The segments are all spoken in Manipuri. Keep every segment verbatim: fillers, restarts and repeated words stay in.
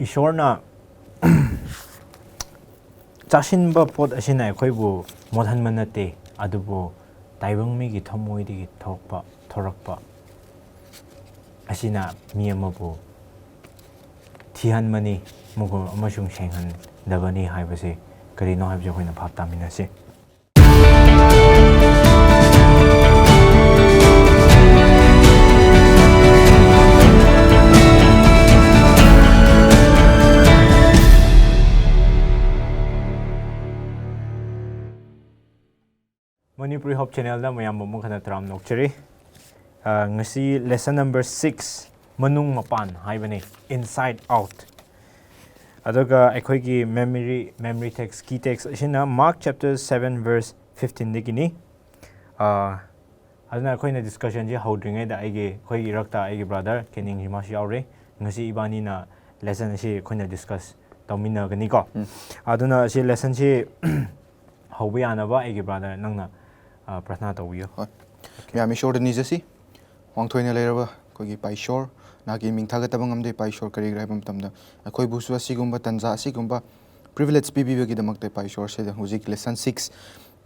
ꯏꯁꯣꯔꯅ ꯆꯥꯁꯤꯟꯕ ꯄꯣꯠ ꯑꯁꯤꯅ ꯑꯩꯈꯣꯏꯕꯨ ꯃꯣꯠꯍꯟꯕ ꯅꯠꯇꯦ, ꯑꯗꯨꯕꯨ ꯇꯥꯏꯕꯪ ꯃꯤꯒꯤ ꯊꯃꯣꯏꯗꯒꯤ ꯊꯣꯛꯄ, ꯊꯣꯔꯛꯄ ꯑꯁꯤꯅ ꯃꯤ ꯑꯃꯕꯨ ꯊꯤꯍꯟꯕꯅꯤ, ꯃꯒꯨ-, ꯑꯃꯁꯨꯡ ꯁꯦꯡꯍꯟꯗꯕꯅꯤ ꯍꯥꯏꯕꯁꯤ ꯀꯔꯤꯅꯣ ꯍꯥꯏꯕꯁꯤ ꯑꯩꯈꯣꯏꯅ ꯚꯥꯞ ꯇꯥꯃꯤꯟꯅꯁꯤ꯫ Manipuri Hope Channelꯗ ꯃꯌꯥꯝꯕꯨ ꯑꯃꯨꯛ ꯍꯟꯅ ꯇꯔꯥꯝꯅ ꯑꯣꯛꯆꯔꯤ꯫ ꯑ, ꯉꯁꯤ lesson number six, ꯃꯅꯨꯡ ꯃꯄꯥꯟ ꯍꯥꯏꯕꯅꯤ, inside out꯫ ꯑꯗꯨꯒ ꯑꯩꯈꯣꯏꯒꯤ memory, memory text, key text ꯑꯁꯤꯅ Mark chapter seven verse fifteenꯗꯒꯤꯅꯤ꯫ ꯑ, ꯑꯗꯨꯅ ꯑꯩꯈꯣꯏꯅ discussionꯁꯤ ꯍꯧꯗ꯭ꯔꯤꯉꯩꯗ ꯑꯩꯒꯤ, ꯑꯩꯈꯣꯏꯒꯤ ꯏꯔꯛꯇ ꯑꯩꯒꯤ brother ꯀꯦꯅꯤꯡꯁꯤ ꯃꯥꯁꯨ ꯌꯥꯎꯔꯦ꯫ ꯉꯁꯤ ꯏꯕꯥꯅꯤꯅ lesson ꯑꯁꯤ ꯑꯩꯈꯣꯏꯅ discuss ꯇꯧꯃꯤꯟꯅꯒꯅꯤꯀꯣ꯫ ꯎꯝ꯫ ꯑꯗꯨꯅ ꯑꯁꯤ lessonꯁꯤ ꯍꯧꯕ ꯌꯥꯅꯕ ꯑꯩꯒꯤ brother ꯅꯪꯅ, ꯑ, ꯄ꯭ꯔꯊꯅꯥ ꯇꯧꯕꯤꯌꯨ꯫ ꯍꯣꯏ꯫ ꯃꯌꯥꯝ ꯏꯁꯣꯔꯗ ꯅꯤꯖꯁꯤ꯫ ꯋꯥꯡꯊꯣꯏꯅ ꯂꯩꯔꯕ ꯑꯩꯈꯣꯏꯒꯤ ꯏꯄꯥ ꯏꯁꯣꯔ, ꯅꯍꯥꯛꯀꯤ ꯃꯤꯡ ꯊꯥꯒꯠꯇꯕ ꯉꯝꯗꯦ ꯏꯄꯥ ꯏꯁꯣꯔ, ꯀꯔꯤꯒꯤꯔꯥ ꯍꯥꯏꯕ ꯃꯇꯝꯗ ꯑꯩꯈꯣꯏꯕꯨꯁꯨ ꯑꯁꯤꯒꯨꯝꯕ ꯇꯥꯟꯖꯥ ꯑꯁꯤꯒꯨꯝꯕ privilege ꯄꯤꯕꯤꯕꯒꯤꯗꯃꯛꯇ ꯏꯄꯥ ꯏꯁꯣꯔꯁꯤꯗ ꯍꯧꯖꯤꯛ lesson six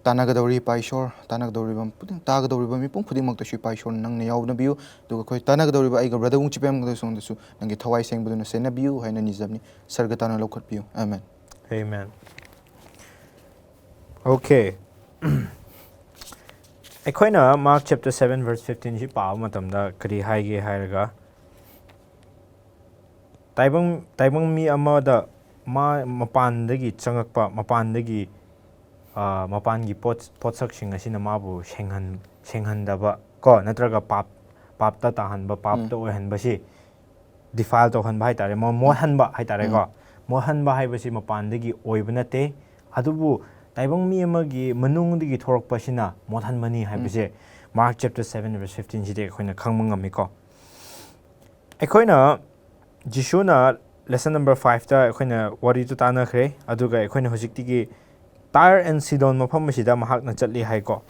ꯇꯥꯟꯅꯒꯗꯧꯔꯤ ꯏꯄꯥ ꯏꯁꯣꯔ, ꯇꯥꯟꯅꯒꯗꯧꯔꯤꯕ ꯈꯨꯗꯤꯡ-, ꯇꯥꯒꯗꯧꯔꯤꯕ ꯃꯤꯄꯨꯝ ꯈꯨꯗꯤꯡꯃꯛꯇꯁꯨ ꯏꯄꯥ ꯏꯁꯣꯔ ꯅꯪꯅ ꯌꯥꯎꯅꯕꯤꯌꯨ, ꯑꯗꯨꯒ ꯑꯩꯈꯣꯏ ꯇꯥꯟꯅꯒꯗꯧꯔꯤꯕ ꯑꯩꯒ brother ꯋꯨꯡꯆꯤꯄꯦꯝꯒꯗꯁꯨ ꯅꯪꯒꯤ ꯊꯋꯥꯏ ꯁꯦꯡꯕꯗꯨꯅ ꯁꯦꯟꯅꯕꯤꯌꯨ ꯍꯥꯏꯅ ꯅꯤꯖꯕꯅꯤ꯫ ꯁꯔꯒ ꯇꯥꯅ ꯂꯧꯈꯠꯄꯤꯌꯨ꯫ Amen꯫ Amen꯫ Okay꯫ ꯑꯩꯈꯣꯏꯅ Mark chapter seven verse fifteenꯁꯤ ꯄꯥꯕ ꯃꯇꯝꯗ ꯀꯔꯤ ꯍꯥꯏꯒꯦ ꯍꯥꯏꯔꯒ, ꯇꯥꯏꯕꯪ, ꯇꯥꯏꯕꯪ ꯃꯤ ꯑꯃꯗ ꯃꯥ ꯃꯄꯥꯟꯗꯒꯤ ꯆꯪꯉꯛꯄ, ꯃꯄꯥꯟꯗꯒꯤ, ꯑ, ꯃꯄꯥꯟꯒꯤ ꯄꯣꯠ-, ꯄꯣꯠꯁꯛꯁꯤꯡ ꯑꯁꯤꯅ ꯃꯥꯕꯨ ꯁꯦꯡꯍꯟ-, ꯁꯦꯡꯍꯟꯗꯕ ꯀꯣ, ꯅꯠꯇ꯭ꯔꯒ ꯄꯥꯞ, ꯄꯥꯞꯇ ꯇꯥꯍꯟꯕ, ꯄꯥꯞꯇ ꯎꯝ꯫ ꯑꯣꯏꯍꯟꯕꯁꯤ, defile ꯇꯧꯍꯟꯕ ꯍꯥꯏꯇꯥꯔꯦ, ꯃ-, ꯎꯝ꯫ ꯃꯣꯠꯍꯟꯕ ꯍꯥꯏꯇꯥꯔꯦꯀꯣ꯫ ꯎꯝ꯫ ꯃꯣꯠꯍꯟꯕ ꯍꯥꯏꯕꯁꯤ ꯃꯄꯥꯟꯗꯒꯤ ꯑꯣꯏꯕ ꯅꯠꯇꯦ, ꯑꯗꯨꯕꯨ ꯇꯥꯏꯕꯪ ꯃꯤ ꯑꯃꯒꯤ ꯃꯅꯨꯡꯗꯒꯤ ꯊꯣꯔꯛꯄꯁꯤꯅ ꯃꯣꯠꯍꯟꯕꯅꯤ ꯎꯝ꯫ ꯍꯥꯏꯕꯁꯦ Mark chapter seven verse fifteenꯁꯤꯗꯤ ꯑꯩꯈꯣꯏꯅ ꯈꯪꯕ ꯉꯝꯃꯤꯀꯣ꯫ ꯑꯩꯈꯣꯏꯅ ꯖꯤꯁꯨꯅ lesson number fiveꯇ ꯑꯩꯈꯣꯏꯅ ꯋꯥꯔꯤꯗꯨ ꯇꯥꯟꯅꯈ꯭ꯔꯦ, ꯑꯗꯨꯒ ꯑꯩꯈꯣꯏꯅ ꯍꯧꯖꯤꯛꯇꯤꯒꯤ Tyre and Sidon ꯃꯐꯝ ꯑꯁꯤꯗ ꯃꯍꯥꯛꯅ ꯆꯠꯂꯤ ꯍꯥꯏꯀꯣ꯫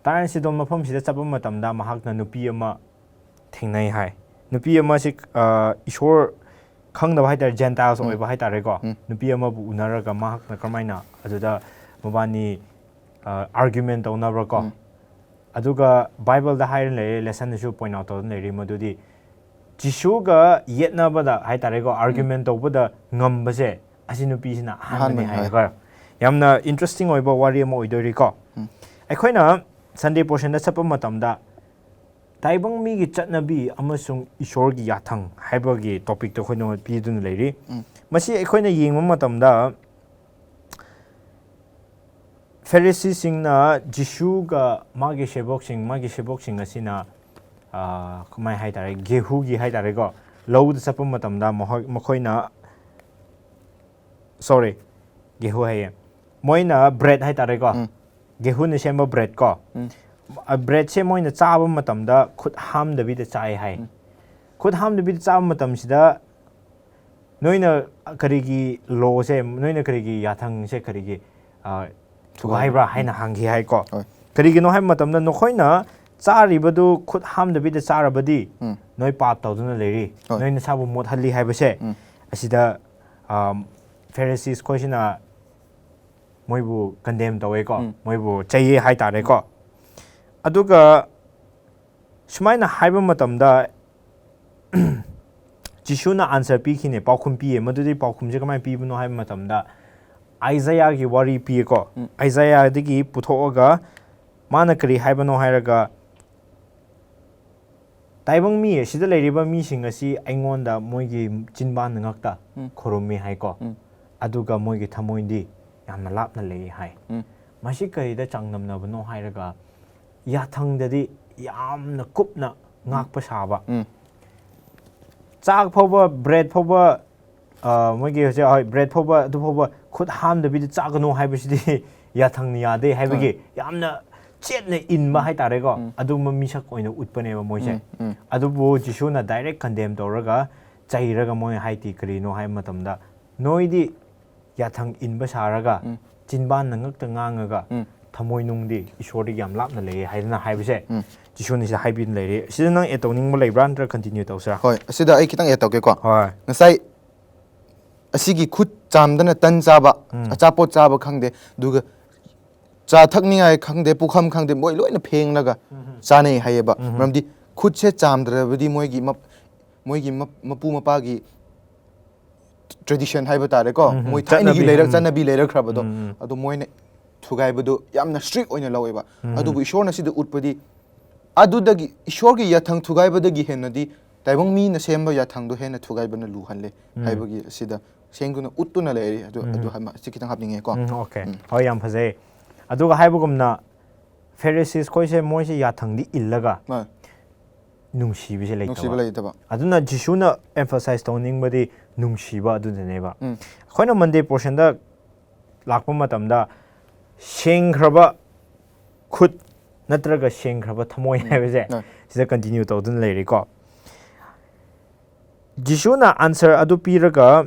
Tyre and Sidon ꯃꯐꯝꯁꯤꯗ ꯆꯠꯄ ꯃꯇꯝꯗ ꯃꯍꯥꯛꯅ ꯅꯨꯄꯤ ꯑꯃ ꯊꯦꯡꯅꯩ ꯍꯥꯏ꯫ ꯅꯨꯄꯤ ꯑꯃꯁꯤ, ꯑ, ꯏꯁꯣꯔ, ꯈꯪꯗꯕ ꯍꯥꯏꯇꯥꯔꯦ, Gentiles ꯎꯝ. ꯑꯣꯏꯕ ꯍꯥꯏꯇꯥꯔꯦꯀꯣ, ꯎꯝ. ꯅꯨꯄꯤ ꯑꯃꯕꯨ ꯎꯅꯔꯒ ꯃꯍꯥꯛꯅ ꯀꯔꯝꯍꯥꯏꯅ ꯑꯗꯨꯗ ꯃꯕꯥꯅꯤ ꯑꯥꯔꯒ꯭ꯌꯨꯃꯦꯟ ꯇꯧꯅꯕ꯭ꯔꯥꯀꯣ? ꯎꯝ. ꯑꯗꯨꯒ ꯕꯥꯏꯕꯜꯗ ꯍꯥꯏꯔ ꯂꯩꯔꯦ, ꯂꯦꯁꯟꯗꯁꯨ ꯄꯣꯏꯟ ꯑꯥꯎꯠ ꯇꯧꯗꯨꯅ ꯂꯩꯔꯤ, ꯃꯗꯨꯗꯤ ꯖꯤꯁꯨꯒ ꯌꯦꯠꯅꯕꯗ ꯍꯥꯏꯇꯥꯔꯦꯀꯣ, ꯑꯥꯔꯒ꯭ꯌꯨꯃꯦꯟ ꯇꯧꯕꯗ ꯉꯝꯕꯁꯦ ꯑꯁꯤ ꯅꯨꯄꯤꯁꯤꯅ ꯑꯍꯥꯟꯕꯅꯦ ꯑꯍꯥꯟꯕꯅꯦ, ꯍꯣꯏ. ꯍꯥꯏꯔꯒ ꯌꯥꯝꯅ ꯏꯟꯇꯔꯦꯁꯇꯤꯡ ꯑꯣꯏꯕ ꯋꯥꯔꯤ ꯑꯃ ꯑꯣꯏꯗꯣꯏꯔꯤꯀꯣ꯫ ꯎꯝ. ꯑꯩꯈꯣꯏꯅ ꯁꯟꯗꯦ ꯄꯣꯔꯁꯟꯗ ꯆꯠꯄ ꯃꯇꯝꯗ ꯇꯥꯏꯕꯪ ꯃꯤꯒꯤ ꯆꯠꯅꯕꯤ ꯑꯃꯁꯨꯡ ꯏꯁꯣꯔꯒꯤ ꯌꯥꯊꯪ ꯍꯥꯏꯕꯒꯤ ꯇꯣꯄꯤꯛꯇ ꯑꯩꯈꯣꯏꯅ ꯄꯤꯗꯨꯅ ꯂꯩꯔꯤ꯫ ꯎꯝ. ꯃꯁꯤ ꯑꯩꯈꯣꯏꯅ ꯌꯦꯡꯕ ꯃꯇꯝꯗ ꯐꯦꯔꯤꯁꯤꯁꯤꯡꯅ ꯖꯤꯁꯨꯒ ꯃꯥꯒꯤ ꯁꯦꯕꯣꯛꯁꯤꯡ, ꯃꯥꯒꯤ ꯁꯦꯕꯣꯛꯁꯤꯡ ꯑꯁꯤꯅ, ꯑꯥ, ꯀꯃꯥꯏ ꯍꯥꯏꯇꯥꯔꯦ, ꯒꯦꯍꯨꯒꯤ ꯍꯥꯏꯇꯥꯔꯦꯀꯣ, ꯂꯧꯗ ꯆꯠꯄ ꯃꯇꯝꯗ ꯃꯈꯣꯏ, ꯃꯈꯣꯏꯅ, ꯁꯣꯔꯤ, ꯒꯦꯍꯨ ꯍꯥꯏꯌꯦ, ꯃꯣꯏꯅ ꯕ꯭ꯔꯦꯗ ꯍꯥꯏꯇꯥꯔꯦꯀꯣ, ꯎꯝ. ꯒꯦꯍꯨꯅ ꯁꯦꯝꯕ ꯕ꯭ꯔꯦꯗ ꯀꯣ, ꯎꯝ. ꯕ꯭ꯔꯦꯗꯁꯦ ꯃꯣꯏꯅ ꯆꯥꯕ ꯃꯇꯝꯗ ꯈꯨꯠ ꯍꯥꯝꯗꯕꯤꯗ ꯆꯥꯏ ꯍꯥꯏ꯫ ꯎꯝ. ꯈꯨꯠ ꯍꯥꯝꯗꯕꯤꯗ ꯆꯥꯕ ꯃꯇꯝꯁꯤꯗ ꯅꯣꯏꯅ ꯀꯔꯤꯒꯤ ꯂꯣꯁꯦ, ꯅꯣꯏꯅ ꯀꯔꯤꯒꯤ ꯌꯥꯊꯪꯁꯦ ꯀꯔꯤꯒꯤ, ꯑ, ꯊꯨꯒꯥꯏꯕ꯭ꯔꯥ ꯍꯥꯏꯅ ꯍꯪꯈꯤ ꯍꯥꯏꯀꯣ꯫ ꯍꯣꯏ. ꯀꯔꯤꯒꯤꯅꯣ ꯍꯥꯏꯕ ꯃꯇꯝꯗ ꯅꯈꯣꯏꯅ ꯆꯥꯔꯤꯕꯗꯨ ꯈꯨꯠ ꯍꯥꯝꯗꯕꯤꯗ ꯆꯥꯔꯕꯗꯤ ꯎꯝ. ꯅꯣꯏ ꯄꯥꯞ ꯇꯧꯗꯨꯅ ꯂꯩꯔꯤ, ꯍꯣꯏ. ꯅꯣꯏ ꯅꯁꯥꯕꯨ ꯃꯣꯠꯍꯜꯂꯤ ꯍꯥꯏꯕꯁꯦ ꯎꯝ. ꯑꯁꯤꯗ, ꯑꯝ, ꯐꯦꯔꯤꯁꯤꯁ ꯈꯣꯏꯁꯤꯅ ꯃꯣꯏꯕꯨ ꯀꯟꯗꯦꯝ ꯇꯧꯋꯦꯀꯣ, ꯎꯝ. ꯃꯣꯏꯕꯨ ꯆꯩꯌꯦ ꯍꯥꯏꯇꯥꯔꯦꯀꯣ꯫ ꯑꯗꯨꯒ ꯁꯨꯃꯥꯏꯅ ꯍꯥꯏꯕ ꯃꯇꯝꯗ ꯖꯤꯁꯨꯅ ꯑꯟꯁꯔ ꯄꯤꯈꯤꯅꯦ, ꯄꯥꯎꯈꯨꯝ ꯄꯤꯌꯦ꯫ ꯃꯗꯨꯗꯤ ꯄꯥꯎꯈꯨꯝꯁꯦ ꯀꯃꯥꯏꯅ ꯄꯤꯕꯅꯣ ꯍꯥꯏꯕ ꯃꯇꯝꯗ ꯑꯥꯏꯖꯥꯌꯥꯒꯤ ꯋꯥꯔꯤ ꯄꯤꯌꯦꯀꯣ꯫ ꯎꯝ. ꯑꯥꯏꯖꯥꯌꯥꯗꯒꯤ ꯄꯨꯊꯣꯛꯑꯒ ꯃꯥꯅ ꯀꯔꯤ ꯍꯥꯏꯕꯅꯣ ꯍꯥꯏꯔꯒ, ꯇꯥꯏꯕꯪ ꯃꯤ ꯑꯁꯤꯗ ꯂꯩꯔꯤꯕ ꯃꯤꯁꯤꯡ ꯑꯁꯤ ꯑꯩꯉꯣꯟꯗ ꯃꯣꯏꯒꯤ ꯆꯤꯟꯕꯥꯟ ꯉꯛꯇ ꯎꯝ. ꯈꯨꯔꯨꯝꯃꯤ ꯍꯥꯏꯀꯣ꯫ ꯎꯝ. ꯑꯗꯨꯒ ꯃꯣꯏꯒꯤ ꯊꯃꯣꯏꯗꯤ ꯌꯥꯝꯅ ꯂꯥꯞꯅ ꯂꯩ ꯍꯥꯏ꯫ ꯎꯝ. ꯃꯁꯤ ꯀꯔꯤꯗ ꯆꯥꯡꯗꯝꯅꯕꯅꯣ ꯍꯥꯏꯔꯒ, ꯌꯥꯊꯪꯗꯗꯤ ꯌꯥꯝꯅ ꯀꯨꯞꯅ ꯉꯥꯛꯄ ꯁꯥꯕ, ꯎꯝ. ꯆꯥꯛ ꯐꯥꯎꯕ, ꯕ꯭ꯔꯦꯗ ꯐꯥꯎꯕ, ꯑ, ꯃꯣꯏꯒꯤ ꯍꯧꯖꯤꯛ, ꯍꯣꯏ, ꯕ꯭ꯔꯦꯗ ꯐꯥꯎꯕ, ꯑꯗꯨ ꯐꯥꯎꯕ ꯈꯨꯠ ꯍꯥꯝꯗꯕꯤꯗ ꯆꯥꯒꯅꯨ ꯍꯥꯏꯕꯁꯤꯗꯤ ꯌꯥꯊꯪꯅ ꯌꯥꯗꯦ ꯍꯥꯏꯕꯒꯤ ꯌꯥꯝꯅ ꯆꯦꯠꯅ ꯏꯟꯕ ꯍꯥꯏꯇꯥꯔꯦꯀꯣ, ꯎꯝ. ꯑꯗꯨꯒꯨꯝꯕ ꯃꯤꯁꯛ ꯑꯣꯏꯅ ꯎꯠꯄꯅꯦꯕ ꯃꯣꯏꯁꯦ꯫ ꯎꯝ, ꯎꯝ. ꯑꯗꯨꯕꯨ ꯖꯤꯁꯨꯅ ꯗꯥꯏꯔꯦꯛ ꯀꯟꯗꯦꯝ ꯇꯧꯔꯒ, ꯆꯩꯔꯒ, ꯃꯣꯏ ꯍꯥꯏꯗꯤ ꯀꯔꯤꯅꯣ ꯍꯥꯏꯕ ꯃꯇꯝꯗ, ꯅꯣꯏꯗꯤ ꯌꯥꯊꯪ ꯏꯟꯕ ꯁꯥꯔꯒ ꯎꯝ. ꯆꯤꯟꯕꯥꯟꯅ ꯉꯛꯇ ꯉꯥꯡꯉꯒ ꯎꯝ. ꯊꯃꯣꯏꯅꯨꯡꯗꯤ ꯏꯁꯣꯔꯗꯒꯤ ꯌꯥꯝ ꯂꯥꯞꯅ ꯂꯩꯌꯦ ꯍꯥꯏꯗꯅ ꯍꯥꯏꯕꯁꯦ ꯎꯝ. ꯖꯤꯁꯨꯅ ꯁꯤꯗ ꯍꯥꯏꯕꯤꯗꯨꯅ ꯂꯩꯔꯦ꯫ ꯁꯤꯗ ꯅꯪ ꯑꯦꯗ ꯇꯧꯅꯤꯡꯕ ꯂꯩꯕ꯭ꯔꯥ, ꯅꯠꯇ꯭ꯔꯒ ꯀꯟꯇꯤꯅ꯭ꯌꯨ ꯇꯧꯁꯤꯔꯥ? ꯍꯣꯏ, ꯑꯁꯤꯗ ꯑꯩ ꯈꯤꯇꯪ ꯑꯦꯗ ꯇꯧꯒꯦꯀꯣ꯫ ꯍꯣꯏ. ꯉꯁꯥꯏ ꯑꯁꯤꯒꯤ ꯈꯨꯠ ꯆꯥꯝꯗꯅ ꯇꯟ ꯆꯥꯕ, ꯑꯆꯥꯄꯣꯠ ꯆꯥꯕ ꯈꯪꯗꯦ, ꯑꯗꯨꯒ ꯆꯥ ꯊꯛꯅꯤꯡꯉꯥꯏ ꯈꯪꯗꯦ, ꯄꯨꯈꯝ ꯈꯪꯗꯦ, ꯃꯣꯏ ꯂꯣꯏꯅ ꯐꯦꯡꯂꯒ ꯆꯥꯅꯩ ꯍꯥꯏꯌꯦꯕ꯫ ꯃꯔꯝꯗꯤ ꯈꯨꯠꯁꯦ ꯆꯥꯝꯗ꯭ꯔꯕꯗꯤ ꯃꯣꯏꯒꯤ ꯃꯞ-, ꯃꯣꯏꯒꯤ ꯃꯞ-, ꯃꯄꯨ ꯃꯄꯥꯒꯤ ꯇ꯭ꯔꯦꯗꯤꯁꯟ ꯍꯥꯏꯕ ꯇꯥꯔꯦꯀꯣ, ꯎꯝ, ꯃꯣꯏ ꯊꯥꯏꯅꯒꯤ ꯆꯠꯅꯕꯤ, ꯂꯩꯔꯛ-, ꯎꯝ꯫ ꯆꯠꯅꯕꯤ ꯂꯩꯔꯛꯈ꯭ꯔꯕꯗꯣ, ꯎꯝ, ꯎꯝ꯫ ꯑꯗꯣ ꯃꯣꯏꯅ ꯊꯨꯒꯥꯏꯕꯗꯣ ꯌꯥꯝꯅ ꯁ꯭ꯇ꯭ꯔꯤꯛ ꯑꯣꯏꯅ ꯂꯧꯋꯦꯕ꯫ ꯎꯝ꯫ ꯑꯗꯨꯕꯨ ꯏꯁꯣꯔꯅ ꯁꯤꯗ ꯎꯠꯄꯗꯤ ꯑꯗꯨꯗꯒꯤ, ꯏꯁꯣꯔꯒꯤ ꯌꯥꯊꯪ ꯊꯨꯒꯥꯏꯕꯗꯒꯤ ꯍꯦꯟꯅꯗꯤ ꯇꯥꯏꯕꯪ ꯃꯤꯅ ꯁꯦꯝꯕ ꯌꯥꯊꯪꯗꯣ ꯍꯦꯟꯅ ꯊꯨꯒꯥꯏꯕꯅ ꯂꯨꯍꯜꯂꯦ ꯎꯝ꯫ ꯍꯥꯏꯕꯒꯤ ꯑꯁꯤꯗ ꯁꯦꯡꯗꯨꯅ ꯎꯠꯇꯨꯅ ꯂꯩꯔꯤ꯫ ꯑꯗꯨ, ꯎꯝ꯫ ꯑꯗꯨ ꯍꯥꯏꯃ-, ꯑꯁꯤ ꯈꯤꯇꯪ ꯍꯥꯞꯅꯤꯡꯉꯦꯀꯣ꯫ ꯎꯝ, ꯑꯣꯀꯦ꯫ ꯎꯝ꯫ ꯍꯣꯏ, ꯌꯥꯝ ꯐꯖꯩ꯫ ꯑꯗꯨꯒ ꯍꯥꯏꯕꯒꯨꯝꯅ ꯐꯦꯔꯤꯁꯤꯁ ꯈꯣꯏꯁꯦ ꯃꯣꯏꯁꯦ ꯌꯥꯊꯪꯗꯤ ꯏꯜꯂꯒ ꯃꯥꯅꯦ꯫ ꯅꯨꯡꯁꯤꯕꯁꯦ ꯂꯩꯇꯕ꯫ ꯅꯨꯡꯁꯤꯕ ꯂꯩꯇꯕ꯫ ꯑꯗꯨꯅ ꯖꯤꯁꯨꯅ emphasize ꯇꯧꯅꯤꯡꯕꯗꯤ ꯅꯨꯡꯁꯤꯕ ꯑꯗꯨꯗꯅꯦꯕ꯫ ꯎꯝ꯫ ꯑꯩꯈꯣꯏꯅ Monday portionꯗ ꯂꯥꯛꯄ ꯃꯇꯝꯗ ꯁꯦꯡꯈ꯭ꯔꯕ ꯈꯨꯠ ꯅꯠꯇ꯭ꯔꯒ ꯁꯦꯡꯈ꯭ꯔꯕ ꯊꯃꯣꯏ ꯎꯝ꯫ ꯍꯥꯏꯕꯁꯦ ꯍꯣꯏ꯫ ꯁꯤꯗ continue ꯇꯧꯗꯨꯅ ꯂꯩꯔꯤꯀꯣ꯫ ꯖꯤꯁꯨꯅ answer ꯑꯗꯨ ꯄꯤꯔꯒ